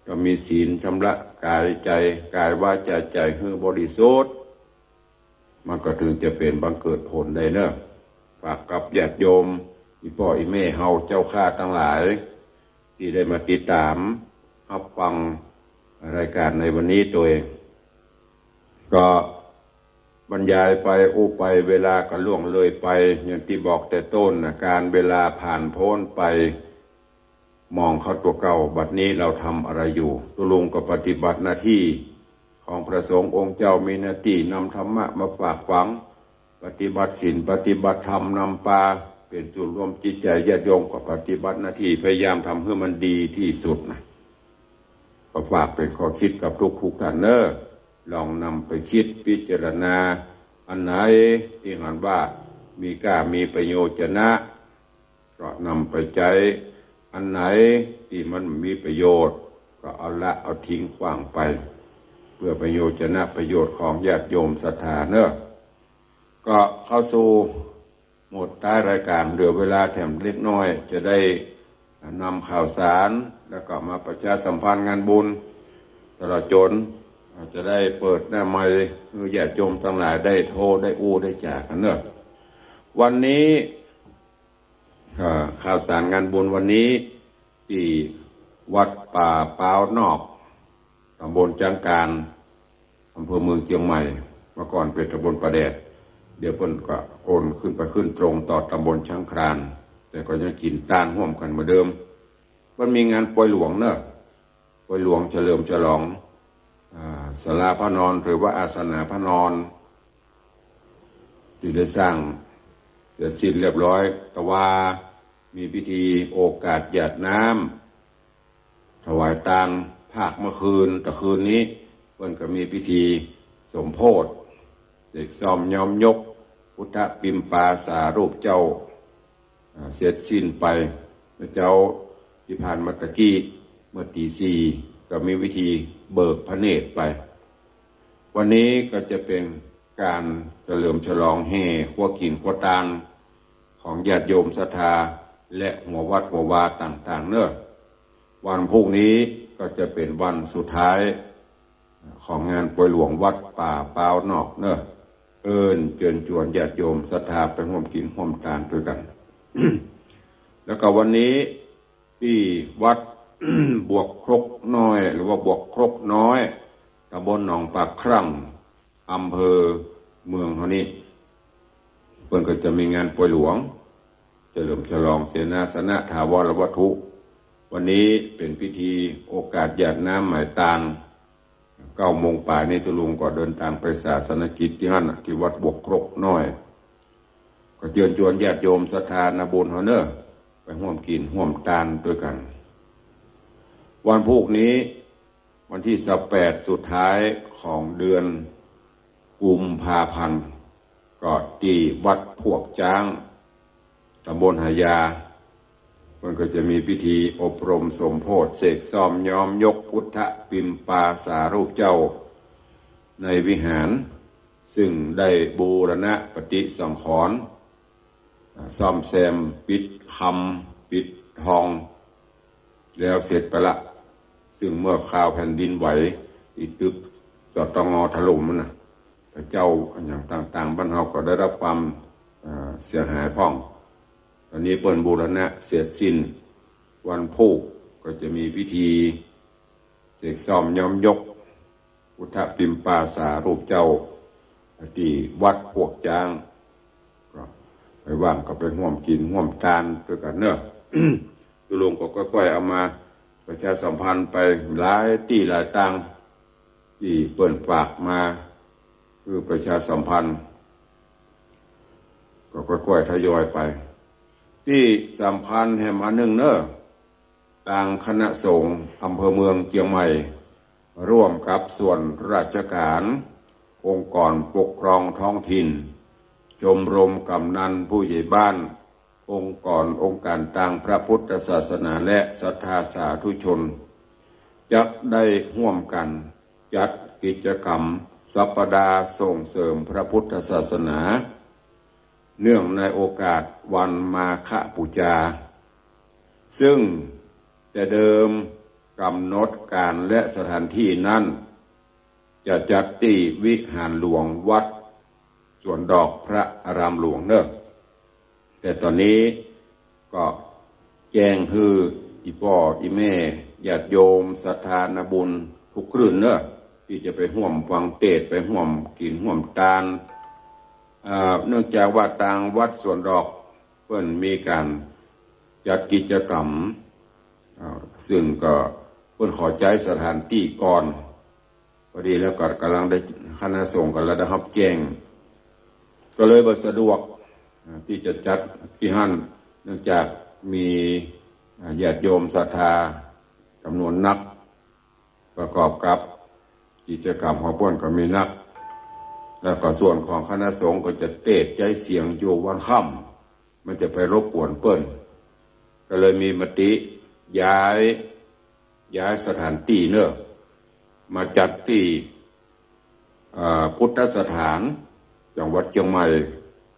ต้องมีศีลชำระก๋ายใจ๋ ก๋ายวาจ๋าใจ๋หื้อบริสุทธิ์ มันก็ถึงจะเป๋นบังเกิดผลได้เนาะ ฝากกับญาติโยม อี่ป้ออี่แม่เฮาเจ้าข้าตังหลาย ตี้ได้มาติดต๋ามฮับฟังรายก๋านในวันนี้ตวย ก็บรรยายไปอู้ไป เวลาก็ล่วงเลยไป อย่างตี้บอกแต่ต้นนะ ก๋านเวลาผ่านป๊นไป มองเข้าตั๋วเก่า บัดนี้เฮาทำอะไรอยู่ ตุ๊ลุงก็ปฏิบัติหน้าตี้ของพระสงฆ์องค์เจ้า มีหน้าตี้นำธรรมะมาฝากฝัง ปฏิบัติศีล ปฏิบัติธรรม นำปาเป๋นศูนย์รวมจิตใจ๋ญาติโยม ก็ปฏิบัติหน้าตี้ พยายามทำหื้อมันดีตี้สุดนะ ก็ฝากเป๋นข้อกึ๊ดกับทุกๆ ต้านเนาะ ลองนำไปกึ๊ดพิจารณา อันไหนตี้หันว่ามีก้ามีประโยชน์จะนะ ก็นำไปใจ๊ อันไหนตี้มันบ่มีประโยชน์ ก็เอาละเอาทิ้งขว้างไป เปื้อประโยชน์จะนะประโยชน์ของญาติโยมศรัทธาเนาะ ก็เข้าสู่หมวดต๊ายรายก๋าน เหลือเวลาแถมเล็กน้อย จะได้นำข่าวสาร แล้วก็มาประชาสัมพันธ์งานบุญ ตลอดจ๋นจะได้เปิดหน้าไมค์หื้อญาติโยมตังหลายได้โต้ได้อู้ได้จ๋ากั๋นเนาะ วันนี้ อ่า ข่าวสารงานบุญวันนี้ ตี้วัดป่าป๊าวนอก ต๋ำบลจ๊างกาน อำเภอเมืองเจียงใหม่ เมื่อก่อนเป๋นต๋ำบลป่าแดด เดี๋ยวเปิ้นก็โอนขึ้นไปขึ้นตรงต่อต๋ำบลจ๊างกาน แต่ก็ยังกิ๋นตานฮ่วมกั๋นเหมือนเดิม เปิ้นมีงานปอยหลวงเนาะ ปอยหลวงเฉลิมฉลอง อ่า ศาลาพระนอน หรือว่าอาสนะพระนอน ตี้ได้สร้างเสร็จสิ้นเรียบร้อย แต่ว่ามีพิธีโอกาสหยาดน้ำ ถวายตานภาคเมื่อคืน แต่คืนนี้เปิ้นก็มีพิธีสมโภช เสกซ่อมย้อมยกพุทธปิมปาสารูปเจ้า อ่า เสร็จสิ้นไป เมื่อเจ๊าตี้ผ่านมาตะกี้ เมื่อตี๋สี่ ก็มีพิธีเบิกพระเนตรไป วันนี้ก็จะเป๋นก๋านเฉลิมฉลองแห่ครัวกิ๋นครัวตานของญาติโยมศรัทธา และหัววัดหัววาต่างๆ เนาะ วันพรุ่งนี้ก็จะเป๋นวันสุดท้ายของงานปอยหลวงวัดป่าป๊าวนอกเนาะ เอิ้นเจิญจวนญาติโยมศรัทธาไปฮ่วมกิ๋นฮ่วมตานตวยกั๋น แล้วก็วันนี้ตี้วัด บวกครกน้อย หรือว่าบวกครกน้อย ต๋ำบลหนองปากครั่ง อำเภอเมืองเฮานี้ เปิ้นก็จะมีงานปอยหลวง เฉลิมฉลองเสนาสนะถาวรวัตถุ วันนี้เป๋นพิธีโอกาสหยาดน้ำหมายตาน เก้าโมงป๋ายนี้ตุ๊ลุงก็เดินตางไปศาสนกิจตี้หั้นน่ะ ตี้วัดบวกครกน้อย ก็เจิญจวนญาติโยมศรัทธานาบุญเฮาเนาะ ไปฮ่วมกิ๋นฮ่วมตานตวยกั๋น วันพูกนี้ วันตี้สิบแปดสุดท้ายของเดือนกุมภาพันธ์ ก็ตี้วัดพวกจ๊าง ต๋ำบลหายา เปิ้นก็จะมีพิธีอบรมสมโภช เสกซ่อมย้อมยกพุทธปิมปาสารูปเจ้า ในวิหาร ซึ่งได้บูรณะปฏิสังขรณ์ อ่า ซ่อมแซมปิดคำปิดทอง แล้วเสร็จไปละ ซึ่งเมื่อคราวแผ่นดินไหว ตี้ตึก จตง ถล่มนั่นน่ะ พระเจ้าอะหยังต่างๆ บ้านเฮาก็ได้รับความ อ่า เสียหายพ่อง อนนี้เปิ้นบูรณะเสร็จสิ้น วันพูกก็จะมีพิธีเสกซ่อมย้อมยกพุทธปิมปาสารูปเจ้า ตี้วัดพวกจ๊าง ก็ใผว่างก็ไปฮ่วมกิ๋นฮ่วมตานตวยกั๋นเนาะ ตุ๊ลุงก็ก้อยๆ เอามาประชาสัมพันธ์ไปหลายตี้หลายตาง ตี้เปิ้นฝากมา คือประชาสัมพันธ์ ก็ก้อยๆ ทยอยไป ตี้สำคัญแหมอันนึ่งเนาะ ตางคณะสงฆ์อำเภอเมืองเจียงใหม่ ร่วมกับส่วนราชก๋าน องค์กรปกครองท้องถิ่น ชมรมกำนันผู้ใหญ่บ้าน องค์กรองค์ก๋านตางพระพุทธศาสนาและศรัทธาสาธุชน จักได้ฮ่วมกั๋นจัดกิจกรรมสัปดาห์ส่งเสริมพระพุทธศาสนา เนื่องในโอกาสวันมาฆบูชา ซึ่งแต่เดิมกำหนดก๋านและสถานตี้นั้น จะจัดตี้วิหารหลวงวัดสวนดอกพระอารามหลวงเนาะ แต่ต๋อนนี้ก็แจ้งหื้ออี่ป้ออี่แม่ญาติโยมศรัทธานาบุญกู้ครืนเนาะ ตี้จะไปฮ่วมฟังเตสน์ ไปฮ่วมกิ๋นฮ่วมตาน อ่า เนื่องจากว่าตางวัดสวนดอกเปิ้นมีก๋านจัดกิจกรรม อ่า ซึ่งก็เปิ้นขอใจ๊สถานตี้ก่อน พอดีแล้วก็ก่ำลังได้ คณะสงฆ์ก็ได้ฮับแจ้ง ก็เลยบ่สะดวก อ่า ตี้จะจัดตี้หั้น เนื่องจากมี อ่า ญาติโยมศรัทธาจ๋ำนวนนัก ประกอบกับกิจกรรมของเปิ้นก็มีนัก แล้วก็ส่วนของคณะสงฆ์ก็จะเตสน์ใจ๊เสียงอยู่วันค่ำ มันจะไปรบกวนเปิ้น ก็เลยมีมติย้าย ย้ายสถานตี้เนาะ มาจัดตี้ อ่า พุทธสถานจังหวัดเจียงใหม่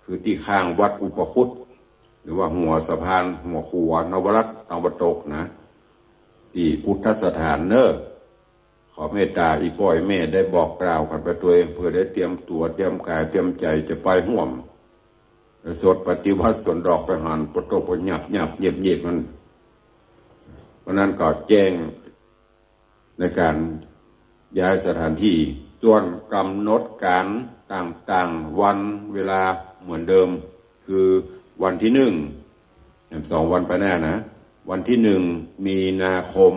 คือตี้ข้างวัดอุปคุต หรือว่าหัวสะพานหัวขัวนวรัตน์ตะวันตกนะ ตี้พุทธสถานเนาะ ขอเมตตาอี่ป้ออี่แม่ได้บอกกล่าวกั๋นไปตวย เปื้อได้เตรียมตั๋วเตรียมก๋ายเตรียมใจ๋จะไปฮ่วม สวดปฏิวัติสวนดอกไปหั้น ปะโตปะหยับหยับเย็บเย็บมัน เพราะนั้นก็แจ้งในก๋านย้ายสถานตี้ ส่วนกำหนดก๋านต่างๆ วันเวลาเหมือนเดิม คือวันตี้หนึ่ง แหมสองวันไปแน่นะ วันตี้หนึ่ง มีนาคม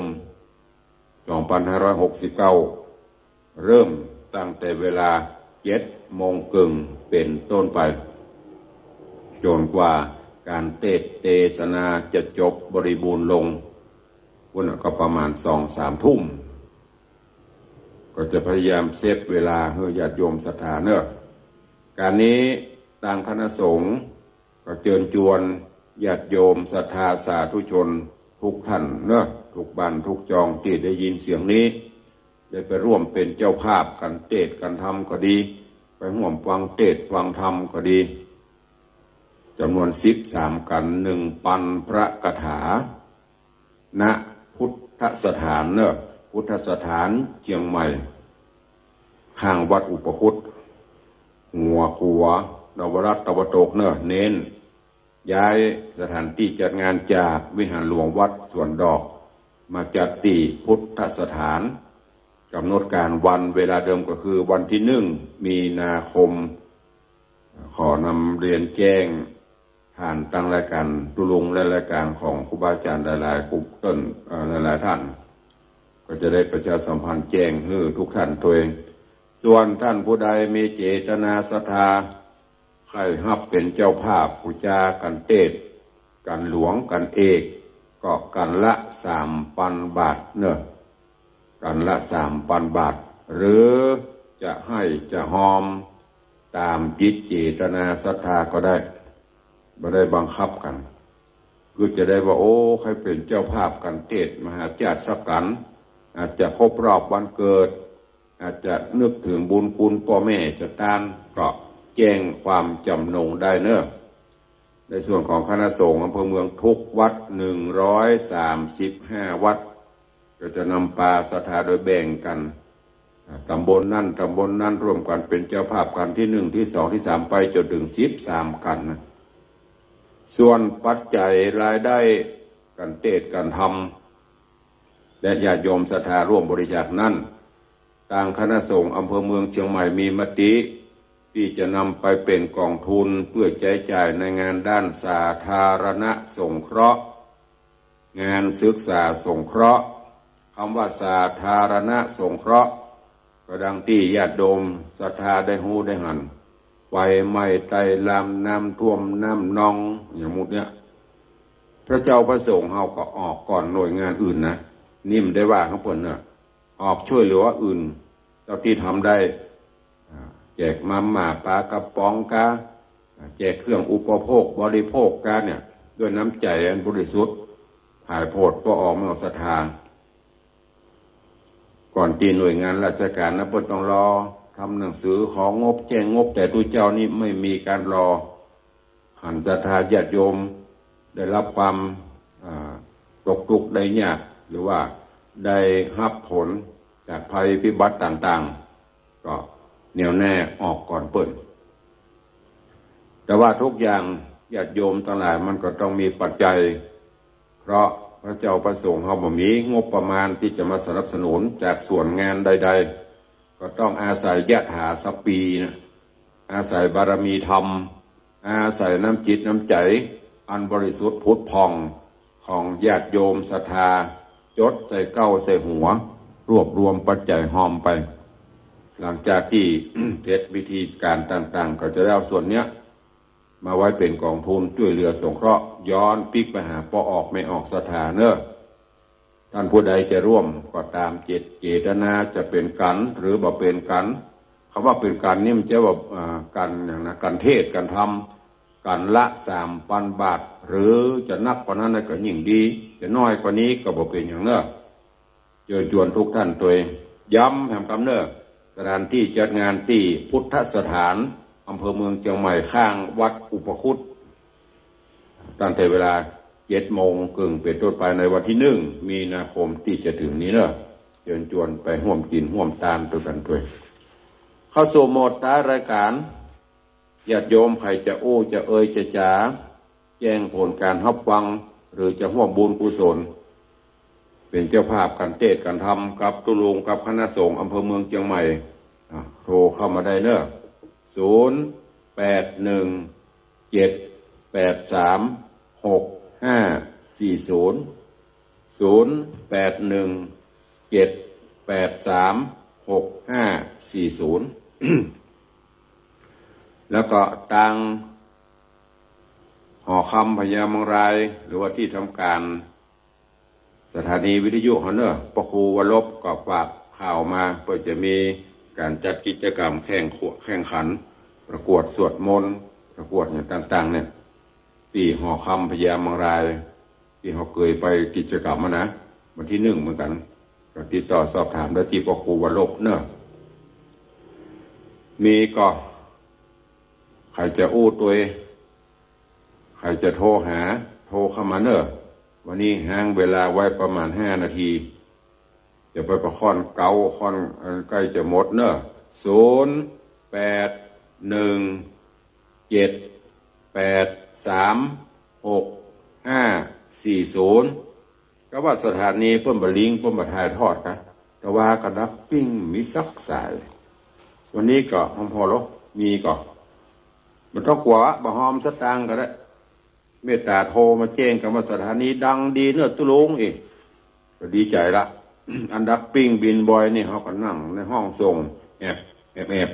สองพันห้าร้อยหกสิบเก้า เริ่มตั้งแต่เวลาเจ็ดโมงเกิ่งเป๋นต้นไป จ๋นกว่าก๋านเตสน์เตสนาจะจบบริบูรณ์ลง ปุ้นก็ประมาณสองสามทุ่ม ก็จะพยายามเซฟเวลาหื้อญาติโยมศรัทธาเนาะ ก๋านนี้ตางคณะสงฆ์ ก็เจิญจวนญาติโยมศรัทธาสาธุชนกู้ต้านเนาะ กู้บ้านกู้จองตี้ได้ยินเสียงนี้ ได้ไปร่วมเป๋นเจ้าภาพก๋านเตสน์ก๋านธรรมก็ดี ไปฮ่วมฟังเตสน์ฟังธรรมก็ดี จ๋ำนวนสิบสามกั๋น หนึ่งปันพระคาถา ณ พุทธสถานเนาะ พุทธสถานเจียงใหม่ ข้างวัดอุปคุต หัวขัวนวรัตน์ตะวันตกเนาะ เน้นย้ายสถานตี้จัดงานจากวิหารหลวงวัดสวนดอก มาจัดตี้พุทธสถาน ก๋ำหนดก๋านวันเวลาเดิมก็คือวันตี้หนึ่งมีนาคม ขอนำเรียนแจ้ง ผ่านตางรายก๋านตุ๊ลุงและรายก๋านของครูบาอาจ๋ารย์หลายๆ กู้ต้น เอ่อ หลายๆ ต้าน ก็จะได้ประชาสัมพันธ์แจ้งหื้อกู้ต้านตวย ส่วนต้านผู้ใดมีเจตนาศรัทธา ใค่ฮับเป๋นเจ้าภาพปู๋จาก๋านเตสน์ ก๋านหลวงก๋านเอก ก็ก๋านละสามปันบาทเนาะ ก๋านละสามปันบาท หรือจะหื้อจะฮอม ต๋ามจิตเจตนาศรัทธาก็ได้ บ่ได้บังคับกั๋น คือจะได้ว่า โอ้ ใค่เป๋นเจ้าภาพก๋านเตสน์มหาชาติสักก๋าน อาจจะครบรอบวันเกิด อาจจะนึกเถิงบุญคุณป้อแม่จะตาน ก็แจ้งความจ๋ำนงได้เนาะ ในส่วนของคณะสงฆ์อำเภอเมืองกู้วัด หนึ่งร้อยสามสิบห้าวัด ก็จะนำปาศรัทธาโดยแบ่งกั๋น อ่า ต๋ำบลนั้น ต๋ำบลนั้น ร่วมกั๋นเป๋นเจ้าภาพก๋านตี้หนึ่ง ตี้สอง ตี้สาม ไปจ๋นเถิงสิบสามก๋านนะ ส่วนปัจจัยรายได้ก๋านเตสน์ก๋านธรรม และญาติโยมศรัทธาร่วมบริจาคนั้น ตางคณะสงฆ์อำเภอเมืองเชียงใหม่มีมติตี้จะนำไปเป๋นก๋องทุนเปื้อใจ๊จ่ายในงานด้านสาธารณสงเคราะห์ งานศึกษาสงเคราะห์ กำว่าสาธารณสงเคราะห์ ก็ดังตี้ญาติโยมศรัทธาได้ฮู้ได้หัน ไฟไหม้ใต้ลำ น้ำท่วมน้ำนอง อย่างหมู่เนี้ย พระเจ้าพระสงฆ์เฮาก็ออกก่อนหน่วยงานอื่นนะ นี่บ่ได้ว่าของเปิ้นเนาะ ออกช่วยเหลืออื่น เต้าตี้ทำได้ อ่า แจกมาม่าปลากระป๋องกา อ่า แจกเครื่องอุปโภคบริโภคกาเนี่ย ด้วยน้ำใจ๋อันบริสุทธิ์ ผายโผดป้อออกแม่ออกศรัทธา ก่อนตี้หน่วยงานราชก๋านนะ เปิ้นต้องรอ ทำหนังสือของบ แจ้งงบ แต่ตุ๊เจ้านี้ไม่มีก๋านรอ หันศรัทธาญาติโยมได้รับความ อ่า ตกทุกข์ได้ยาก หรือว่าได้ฮับผลจากภัยพิบัติต่างๆ ก็แน่วแน่ออกก่อนเปิ้น แต่ว่าทุกอย่างญาติโยมตังหลายมันก็ต้องมีปัจจัย เพราะพระเจ้าพระสงฆ์เฮาบ่มีงบประมาณตี้จะมาสนับสนุนจากส่วนงานใดๆ ก็ต้องอาศัยยถาสะปีนะ อาศัยบารมีธรรม อาศัยน้ำจิตน้ำใจ๋ อันบริสุทธิ์ผุดผ่องของญาติโยมศรัทธา จดใส่เก๊าใส่หัว รวบรวมปัจจัยฮอมไป หลังจากตี้ เสร็จพิธีก๋านต่างๆ ก็จะได้เอาส่วนเนี้ย มาไว้เป๋นก๋องทุนจ้วยเหลือสงเคราะห์ ย้อนปิ๊กไปหาป้อออกแม่ออกศรัทธาเนาะ ต้านผู้ใดจะร่วมก็ต๋ามเจต เจตนาจะเป๋นกั๋นหรือบ่เป๋นกั๋น กำว่าเป๋นกั๋นนี่มันจะว่า อ่า กั๋นอย่างนะ กั๋นเตสน์ กั๋นธรรม กั๋นละสามปันบาท หรือจะนักกว่านั้นก็ยิ่งดี จะน้อยกว่านี้ก็บ่เป๋นหยังเนาะ เจิญจวนทุกต้านตวย ย้ำแหมกำเนาะ สถานตี้จัดงานตี้พุทธสถาน อำเภอเมืองเชียงใหม่ ข้างวัดอุปคุต ตั้งแต่เวลาเจ็ดโมงเกิ่งเป๋นต้นไป ในวันตี้หนึ่งมีนาคมตี้จะเถิงนี้เนาะ เจิญจวนไปฮ่วมกิ๋นฮ่วมตานตวยกั๋นตวย เข้าสู่โหมดท้ายรายก๋าน ญาติโยมใผจะอู้จะเอ่ยจะจ๋า แจ้งผลก๋านฮับฟัง หรือจะฮ่วมบุญกุศล เป๋นเจ้าภาพก๋านเตสน์ก๋านธรรมกับตุ๊ลุงกับคณะสงฆ์อำเภอเมืองเชียงใหม่ อ่ะ โทรเข้ามาได้เนาะ ศูนย์ แปด หนึ่ง เจ็ด แปด สาม หก ห้า สี่ ศูนย์ ศูนย์ แปด หนึ่ง เจ็ด แปด สาม หก ห้า สี่ ศูนย์ แล้วก็ตางหอคำพญาเมืองราย หรือว่าตี้ทำก๋านสถานีวิทยุเฮาเนาะ พระครูวรบก็ฝากข่าวมา เปิ้นจะมีก๋านจัดกิจกรรมแข่งขัว แข่งขัน ประกวดสวดมนต์ ประกวดอย่างต่างๆ เนี่ย ตี้หอคำพญาเมืองราย ตี้เฮาเกยไปกิจกรรมมานะ วันตี้หนึ่งเหมือนกั๋น ก็ติดต่อสอบถามได้ตี้พระครูวรบเนาะ มีก็ ใผจะอู้ตวย ใผจะโทรหา โทรเข้ามาเนาะ วันนี้ห้างเวลาไว้ประมาณห้านาที จะไปประค่อนเก๊าค่อน เอ่อ ใก้จะหมดเนาะ ศูนย์ แปด หนึ่ง เจ็ด แปด สาม หก ห้า สี่ ศูนย์ กำว่าสถานีเปิ้นบ่ลิงก์ เปิ้นบ่ถ่ายทอดกา แต่ว่าก็ดับปิ้งมีสักสาย วันนี้ก็ฮอมพอลอ มีก็ บ่ต้องกั๋ว บ่ฮอมสตางค์ก็ได้ เมตต๋าโทรมาแจ้งกำว่าสถานีดังดีเนาะตุ๊ลุง เอ้ย ก็ดีใจ๋ละ อันดับปิ้งบินบ่อยนี่ เฮาก็นั่งในห้องส่ง แอบ แอบ แอบ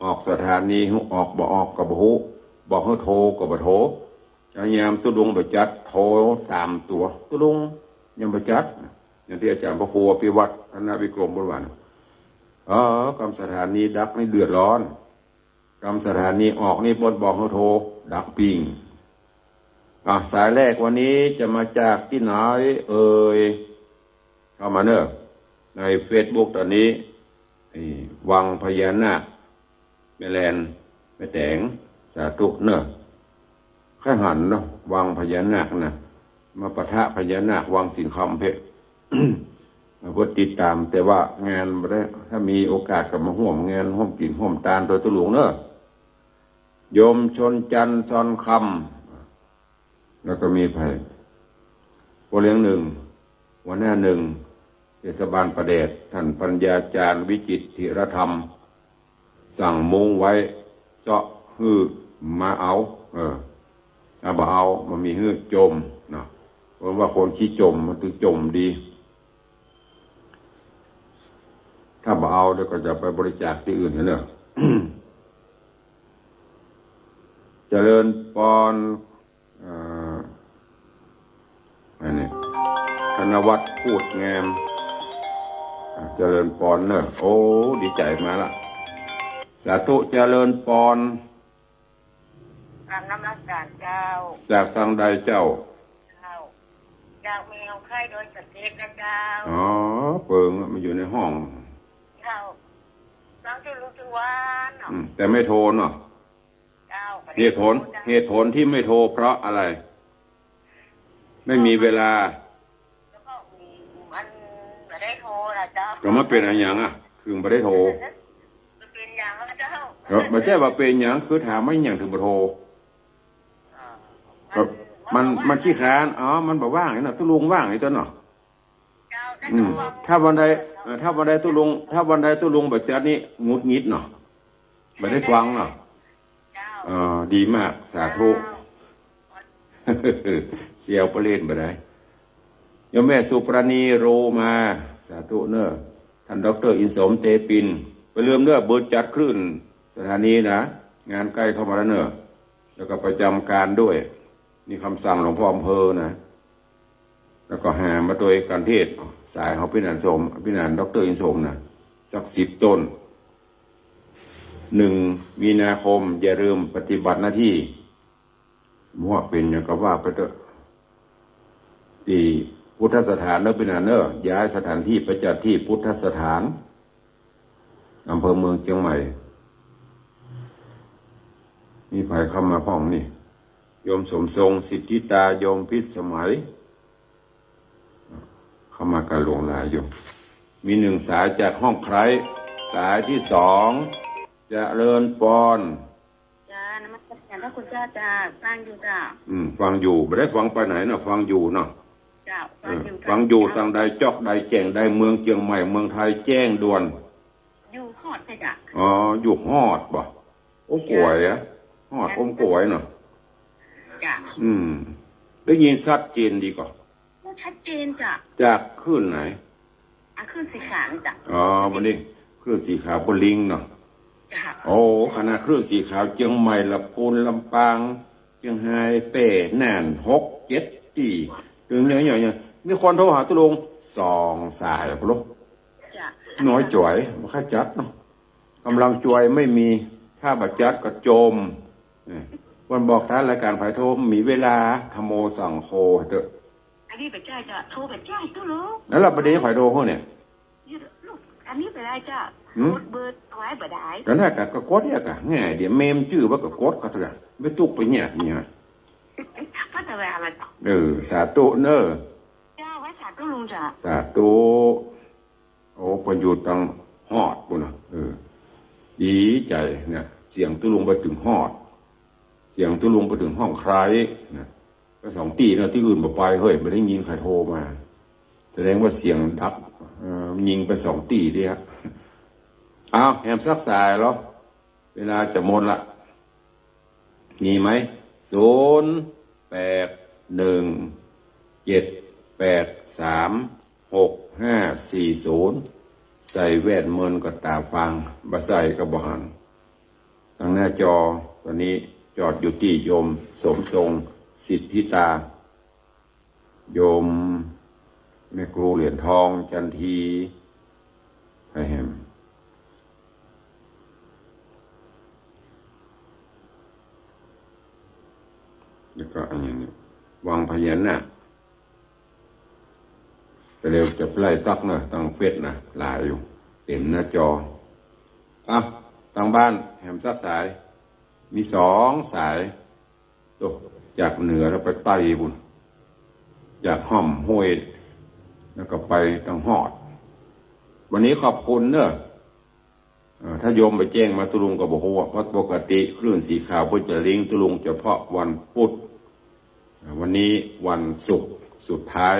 ออกสถานี ออกบ่ออกก็บ่ฮู้ บอกหื้อโทรก็บ่โทร ยามตุ๊ลุงบ่จัด โทรต๋ามตั๋ว ตุ๊ลุงยังบ่จัด อย่างตี้อาจ๋ารย์พระครูอภิวัฒน์ ธนวิกรม เปิ้นว่า เออ กำสถานีดักนี่เดือดร้อน กำสถานีออกนี่เปิ้นบอกหื้อโทร ดับปิ้ง อ่ะ สายแรกวันนี้จะมาจากตี้ไหนเอ่ย เข้ามาเนาะ ในเฟซบุ๊กต๋อนนี้ นี่ วังพญานาค แม่แลน แม่แต๋ง สาธุเนาะ ใค่หันเนาะ วังพญานาคนะ มาปะทะพญานาควังสิงห์คำเพ่น มาเพื่อติดต๋าม แต่ว่างานบ่ได้ ถ้ามีโอกาสก็มาฮ่วมงาน ฮ่วมกิ๋นฮ่วมตานตวยตุ๊ลุงเนาะ โยมชนจันทร์ ซอนคำ แล้วก็มีไผ ป้อเลี้ยงหนึ่ง หัวหน้าหนึ่ง เทศบาลป่าแดด ท่านปัญญาจารย์ วิจิตรธีรธรรม สั่งมุ้งไว้ เซาะหื้อมาเอา เออ ถ้าบ่เอา บ่มีหื้อจมเนาะ เพราะว่าคนขี้จมมันตึงจมดี ถ้าบ่เอา เดี๋ยวก็จะไปบริจาคตี้อื่นหั้นเน่อ เจริญปอน เอ่อ อันนี้ ธนวัฒน์ พูดงาม อ่ะ เจริญปอนเน่อ โอ้ ดีใจ๋มาละ สาธุ เจริญปอน กราบนมัสการเจ้า จากตางใดเจ้า เจ้า จากเมืองคายดอยสะเก็ดนะเจ้า อ๋อ เปิงอะ มันอยู่ในห้อง เจ้า ฟังทุกลุงทุกวันเนาะ อืม แต่ไม่โทรเนาะ เจ้า เหตุผล เหตุผลที่ไม่โทรเพราะอะไร ไม่มีเวลา ก็มี มันบ่ได้โทรนะเจ้า ก็มันเป๋นอะหยังอะ คือบ่ได้โทร มันเป๋นหยังนะเจ้า ก็บ่ใจ้ว่าเป๋นหยัง คือถามว่าหยังถึงบ่โทร อ่า ก็มัน มันขี้คร้าน อ๋อ มันบ่ว่างนี่เนาะ ตุ๊ลุงว่างนี่ตั๊วเนาะ เจ้า อืม ถ้าวันใด เอ่อ ถ้าวันใดตุ๊ลุง ถ้าวันใดตุ๊ลุงบ่จัดนี่หงุดหงิดเนาะ บ่ได้ฟังเนาะ เจ้า เอ่อ ดีมาก สาธุ เจ้า เสียวประเล่นบ่ได้ โยมแม่สุปราณีโรมา สาธุเน่อ ท่านด็อกเตอร์อินสม เตปิน บ่าลืมเน่อ เบอร์จัดคลื่นสถานีนะ งานใก้เข้ามาแล้วเน่อ แล้วก็ประจำการด้วย นี่กำสั่งหลวงพ่ออำเภอนะ แล้วก็หามาโตยกั๋นเทศน์ สายของปี้หนานสม ปี้หนานด็อกเตอร์อินสมนะ สักสิบต้น หนึ่งมีนาคม อย่าลืมปฏิบัติหน้าตี้ บ่ว่าเป๋นหยังก็ว่าไปเต๊อะ ตี้พุทธสถานเน่อปี้หนานเน่อ ย้ายสถานตี้ไปจัดตี้พุทธสถาน อำเภอเมืองเจียงใหม่ มีใผเข้ามาพ่องนี่ โยมสมทรง สิทธิตา โยมพิสมัย เข้ามากั๋นหลวงหลายอยู่ มีหนึ่งสายจากห้องใคร่ สายตี้สอง เจริญปอน เจ้า นมัสการพระคุณเจ้า เจ้า ฟังอยู่เจ้า อืม ฟังอยู่ บ่ได้ฟังไปไหนเนาะ ฟังอยู่เนาะ เจ้า ฟังอยู่ เออ เจ้า ฟังอยู่ เจ้า ตางใด จ๊อกใด แก่งใด เมืองเจียงใหม่ เมืองไทย แจ้งด่วน อยู่ฮอดเจ้า อ๋อ อยู่ฮอดบ่ อมก๋วยอะ ฮอดอมก๋วยเนาะ เจ้า อืม ได้ยินชัดเจนดีก่อ ชัดเจนเจ้า จากคลื่นไหน อ่ะ คลื่นสีขาวนี่เจ้า อ๋อ บ่าลิง คลื่นสีขาวบ่าลิงเนาะ เจ้า โอ้ ขนาดคลื่นสีขาวเจียงใหม่ ลำปูน ลำปาง เจียงฮาย แป้ น่าน หกเจ็ดตี้ ตึงเนี่ย เนี่ย เนี่ย มีคนโทรหาตุ๊ลุงสองสาย บ่ฮู้ เจ้า น้อยจ๋อย บ่ค่อยจัดเนาะ ก๋ำลังจวยไม่มี ถ้าบ่จัดก็จม เออ วันบอกท้ายรายการ ใผโทร มีเวลา ธัมโม สังโฆ เต๊อะ อันนี้บ่ใจ้เจ้า โทรบ่ใจ้ตุ๊ลุง แล้วบัดนี้ใผโทรหื้อเนี่ย อันนี้บ่ได้เจ้า หืม กดเบอร์ไว้บ่ได้ ก็นั่นกะ ก็กดเนี่ยกะ ง่ายดี เมมจื้อไว้ก็กดเข้าเต๊อะ บ่ตุ๊กไปเนี่ยนี่ฮะ ก็แต่ว่าอะไร เออ สาธุเน่อ เจ้า ไว้สาตุ๊ลุงเจ้า สาธุ โอ้ เปิ้นอยู่ตังฮอดปู้นน่ะ เออ ดีใจ๋เนี่ย เสียงตุ๊ลุงไปเถิงฮอด เสียงตุ๊ลุงไปเถิงห้องใคร่นะ ไปสองตี้เนาะ ตี้อื่นบ่ไป เฮ้ย บ่ได้ยินใผโทรมา แสดงว่าเสียงดัง เอ่อ ยิงไปสองตี้เดียว อ้าว แหมสักสายเหรอ เวลาจะหมดละ มีไหม ศูนย์ แปด หนึ่ง เจ็ด แปด สาม หก ห้า สี่ ศูนย์ ใส่แว่นเมินก็ต๋าฟาง บ่ใส่ก็บ่หัน ตังหน้าจอ ต๋อนนี้จอดอยู่ตี้โยมสมทรง สิทธิตา โยมแม่ครูเหรียญทอง จันที ไผแหม แล้วก็อันนี้ วังพญานาค แต่เร็วจะไล่ตักนะ ตังเฟซนะ หลายอยู่ เต็มหน้าจอ อ่ะ ตังบ้าน แหมสักสาย มีสองสาย โอ้ จากเหนือแล้วไปใต้ปู้น จากฮ่อมห้วย แล้วก็ไปตังฮอด วันนี้ขอบคุณเนอะ เอ่อ ถ้าโยมไปแจ้งมาตุ๊ลุงก็บ่ฮู้อะ เพราะปกติคลื่นสีขาวเปิ้นจะลิงก์ตุ๊ลุงเฉพาะวันพุธ เอ่อ วัน นี้วันศุกร์สุดท้าย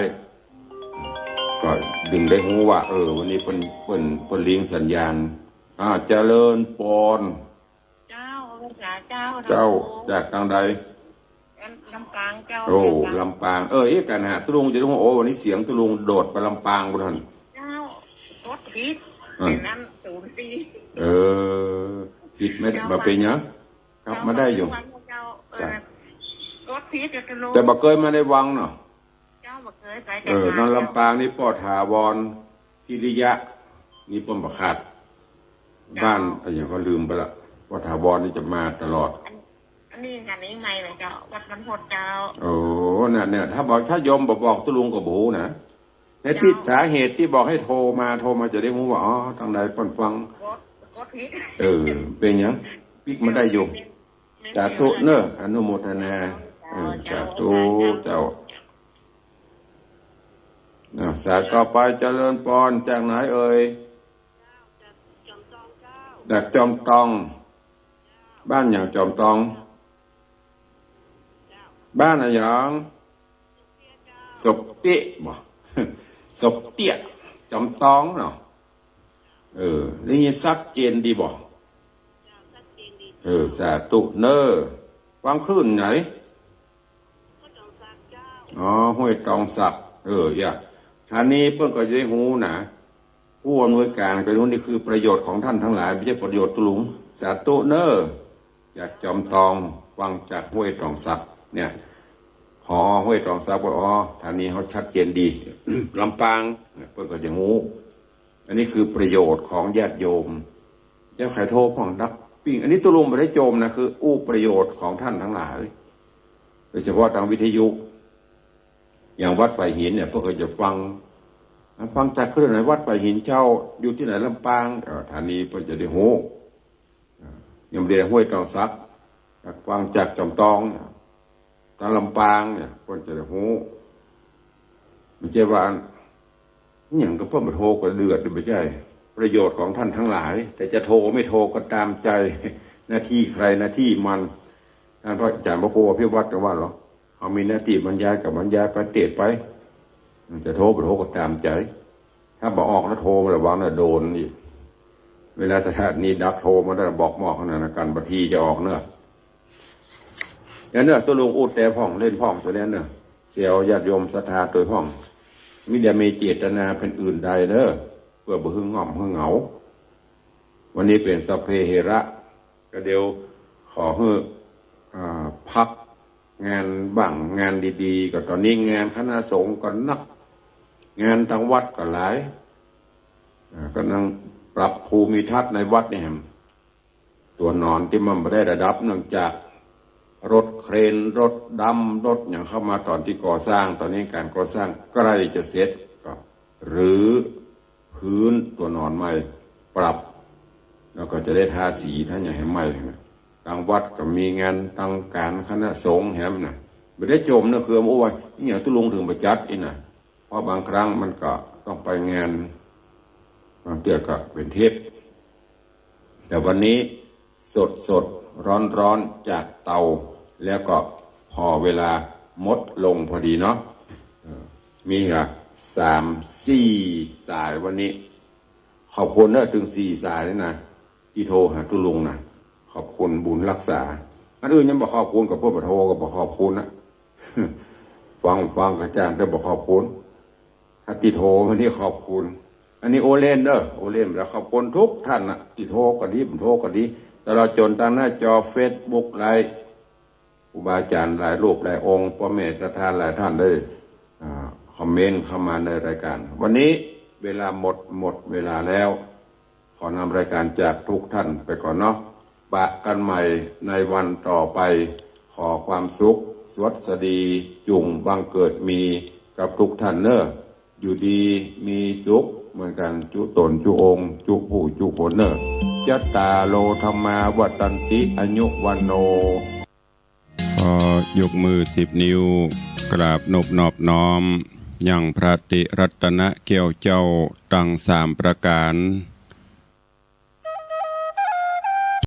ก็จึงได้ฮู้ว่า เออ วันนี้เปิ้น เปิ้น เปิ้นเลียงสัญญาณ อ่า เจริญปอน เจ้า เจ้า เจ้า จากตางใด ลำปางเจ้า โอ้ ลำปาง ลำปาง เออ เอ๊ะ กั๋นหาตุ๊ลุงจะได้ฮู้ โอ้ วันนี้เสียงตุ๊ลุงโดดไปลำปางบุญหัน เจ้า กดผิด อ่า เป็นนั้น ศูนย์สี่ เออ ผิดไม่ได้ เจ้า บ่เป๋นหยัง กลับมาได้อยู่ เจ้า เออ จ้ะ กดผิดอยู่ตุ๊ลุง แต่บ่เกยมาในวังเนาะ เจ้า บ่เกยไป เออ แต่ นั่น ลำปางนี่ป้อถาวร พิริยะ นี่เปิ้นบ่ขาด เจ้า บ้านอะหยังก็ลืมไปละ ป้อถาวรนี่จะมาตลอด อัน อันนี้ อันนี้ใหม่เลยเจ้า วัดบรรพตเจ้า โอ้ เนี่ย เนี่ย ถ้าบอก ถ้าโยมบ่บอกตุ๊ลุงก็บ่ฮู้นะ ในตี้ เจ้า สาเหตุตี้บอกให้โทรมา โทรมาจะได้ฮู้ว่า อ๋อ ตางใดเปิ้นฟัง กด กดผิด เออ เป๋นหยัง ปิ๊กมาได้อยู่ ไม่เป็น สาธุเนอะ อนุโมทนา เออ เจ้า สาธุ เจ้า เจ้า อ่า สายต่อไป เจริญปอน จากไหนเอ่ย จากจอมตอง บ้านหยังจอมตอง บ้านอะหยัง ศพเตี้ยบ่ ศพเตี้ย จอมตองเนาะ เออ ได้ยินชัดเจนดีบ่ เออ สาธุเนอะ ฟังคลื่นไหน อ๋อ ห้วยตองสัก เออ อย่า อันนี้เปิ้นก็จะได้ฮู้นะ ผู้อำนวยการก็รู้ นี่คือประโยชน์ของท่านทั้งหลาย ไม่ใช่ประโยชน์ตุ๊ลุง สาธุเนอะ จากจอมตอง ฟังจากห้วยตองสัก เนี่ย พอห้วยตองสักว่า อ๋อ ทางนี้เขาชัดเจนดี ลำปาง เนี่ย เปิ้นก็จะฮู้ อันนี้คือประโยชน์ของญาติโยม เจ้าใครโทรพ่องดักปิ้ง อันนี้ตุ๊ลุงบ่ได้โจมนะ คืออู้ประโยชน์ของท่านทั้งหลาย โดยเฉพาะตางวิทยุ อย่างวัดฝายหินเนี่ย เปิ้นก็จะฟัง ฟังจากคลื่นไหน วัดฝายหินเจ้า อยู่ตี้ไหน ลำปาง เออ ทางนี้เปิ้นจะได้ฮู้ เออ ยังบ่ได้ห้วยตองสัก อยากฟังจากจอมตองเนี่ย ตางลำปางเนี่ย เปิ้นจะได้ฮู้ บ่ใจ้ว่า อะหยังก็เปิ้นบ่โทรก็เดือด บ่ใจ้ ประโยชน์ของท่านทั้งหลาย แต่จะโทรไม่โทรก็ตามใจ หน้าตี้ใครหน้าตี้มัน ต้านพระอาจ๋ารย์พระครูอภิวัตรก็ว่าหรอก เฮามีหน้าตี้บรรยายก็บรรยายไปเตศน์ไป จะโทรบ่โทรก็ตามใจ๋ ถ้าบ่ออกนะโทรมาระวังนะโดนอีก เวลาสถานีดักโทรมาแล้วบอกมอกนะ กั๋นบ่าตี้จะออกเนาะ อย่างเนาะ ตุ๊ลุงอู้แต๊พ่องเล่นพ่องตวยเน่อ เสียญาติโยมศรัทธาตวยพ่อง มิได้มีเจตนาเป๋นอื่นใดเน่อ เปื้อบ่หื้อง่อมหื้อเหงา วันนี้เป๋นสัพเพเหระ ก็เดี๋ยวขอหื้อ อ่า พักงานบ้าง งานดีๆ ก็ต๋อนนี้งานคณะสงฆ์ก็นัก งานตางวัดก็หลาย อ่า ก็นั่งปรับภูมิทัศน์ในวัดเนี่ยแหม ตั๋วหนอนตี้มันบ่ได้ระดับ เนื่องจากรถเครน รถดำ รถหยังเข้ามาต๋อนตี้ก่อสร้าง ต๋อนนี้ก๋านก่อสร้างใก้จะเสร็จ ก็รื้อ พื้นตั๋วหนอนใหม่ ปรับ แล้วก็จะได้ทาสีทาหยังหื้อใหม่นะ ตางวัดก็มีงาน ตางก๋านคณะสงฆ์แหมนะ บ่ได้โจมเน่อ คืออู้ว่า อะหยังตุ๊ลุงเถิงบ่จัดอี้นะ เพราะบางครั้งมันก็ต้องไปงาน บางเตื้อก็เป๋นเทศน์ แต่วันนี้สดๆ ร้อนๆ จากเตา แล้วก็ผ่อเวลาหมดลงพอดีเนาะ เออ มีอะ สาม สี่ สายวันนี้ ขอบคุณเน่อ เถิงสี่สายนี่นะ ตี้โทรหาตุ๊ลุงนะ ขอบคุณบุญรักษา อันอื่นยังบ่ขอบคุณ ก็เปิ้นบ่โทรก็บ่ขอบคุณนะ ฟัง ฟังกระจ่างแต่บ่ขอบคุณ ถ้าตี้โทรมานี่ขอบคุณ อันนี้อู้เล่นเน่อ อู้เล่น แล้วขอบคุณทุกท่านนะ ตี้โทรก็ดี บ่โทรก็ดี ตลอดจ๋นตางหน้าจอเฟซบุ๊กไลฟ์ ครูบาอาจ๋ารย์หลายรูปหลายองค์ ป้อแม่ศรัทธาหลายท่านได้ อ่า คอมเมนต์เข้ามาในรายการ วันนี้เวลาหมด หมดเวลาแล้ว ขอนำรายการจากทุกท่านไปก่อนเนาะ ปะกั๋นใหม่ในวันต่อไป ขอความสุข สวัสดี จุ่งบังเกิดมีกับทุกท่านเน่อ อยู่ดีมีสุขเหมือนกั๋น จุ๊ต๋นจุ๊องค์ จุ๊ผู้จุ๊คนเน่อ จัตตาโร ธัมมา วัฑฒันติ อายุ วัณโณ ขอยกมือสิบนิ้ว กราบนบนอบน้อม ยังพระติรัตนแก้วเจ้าตังสามประก๋าน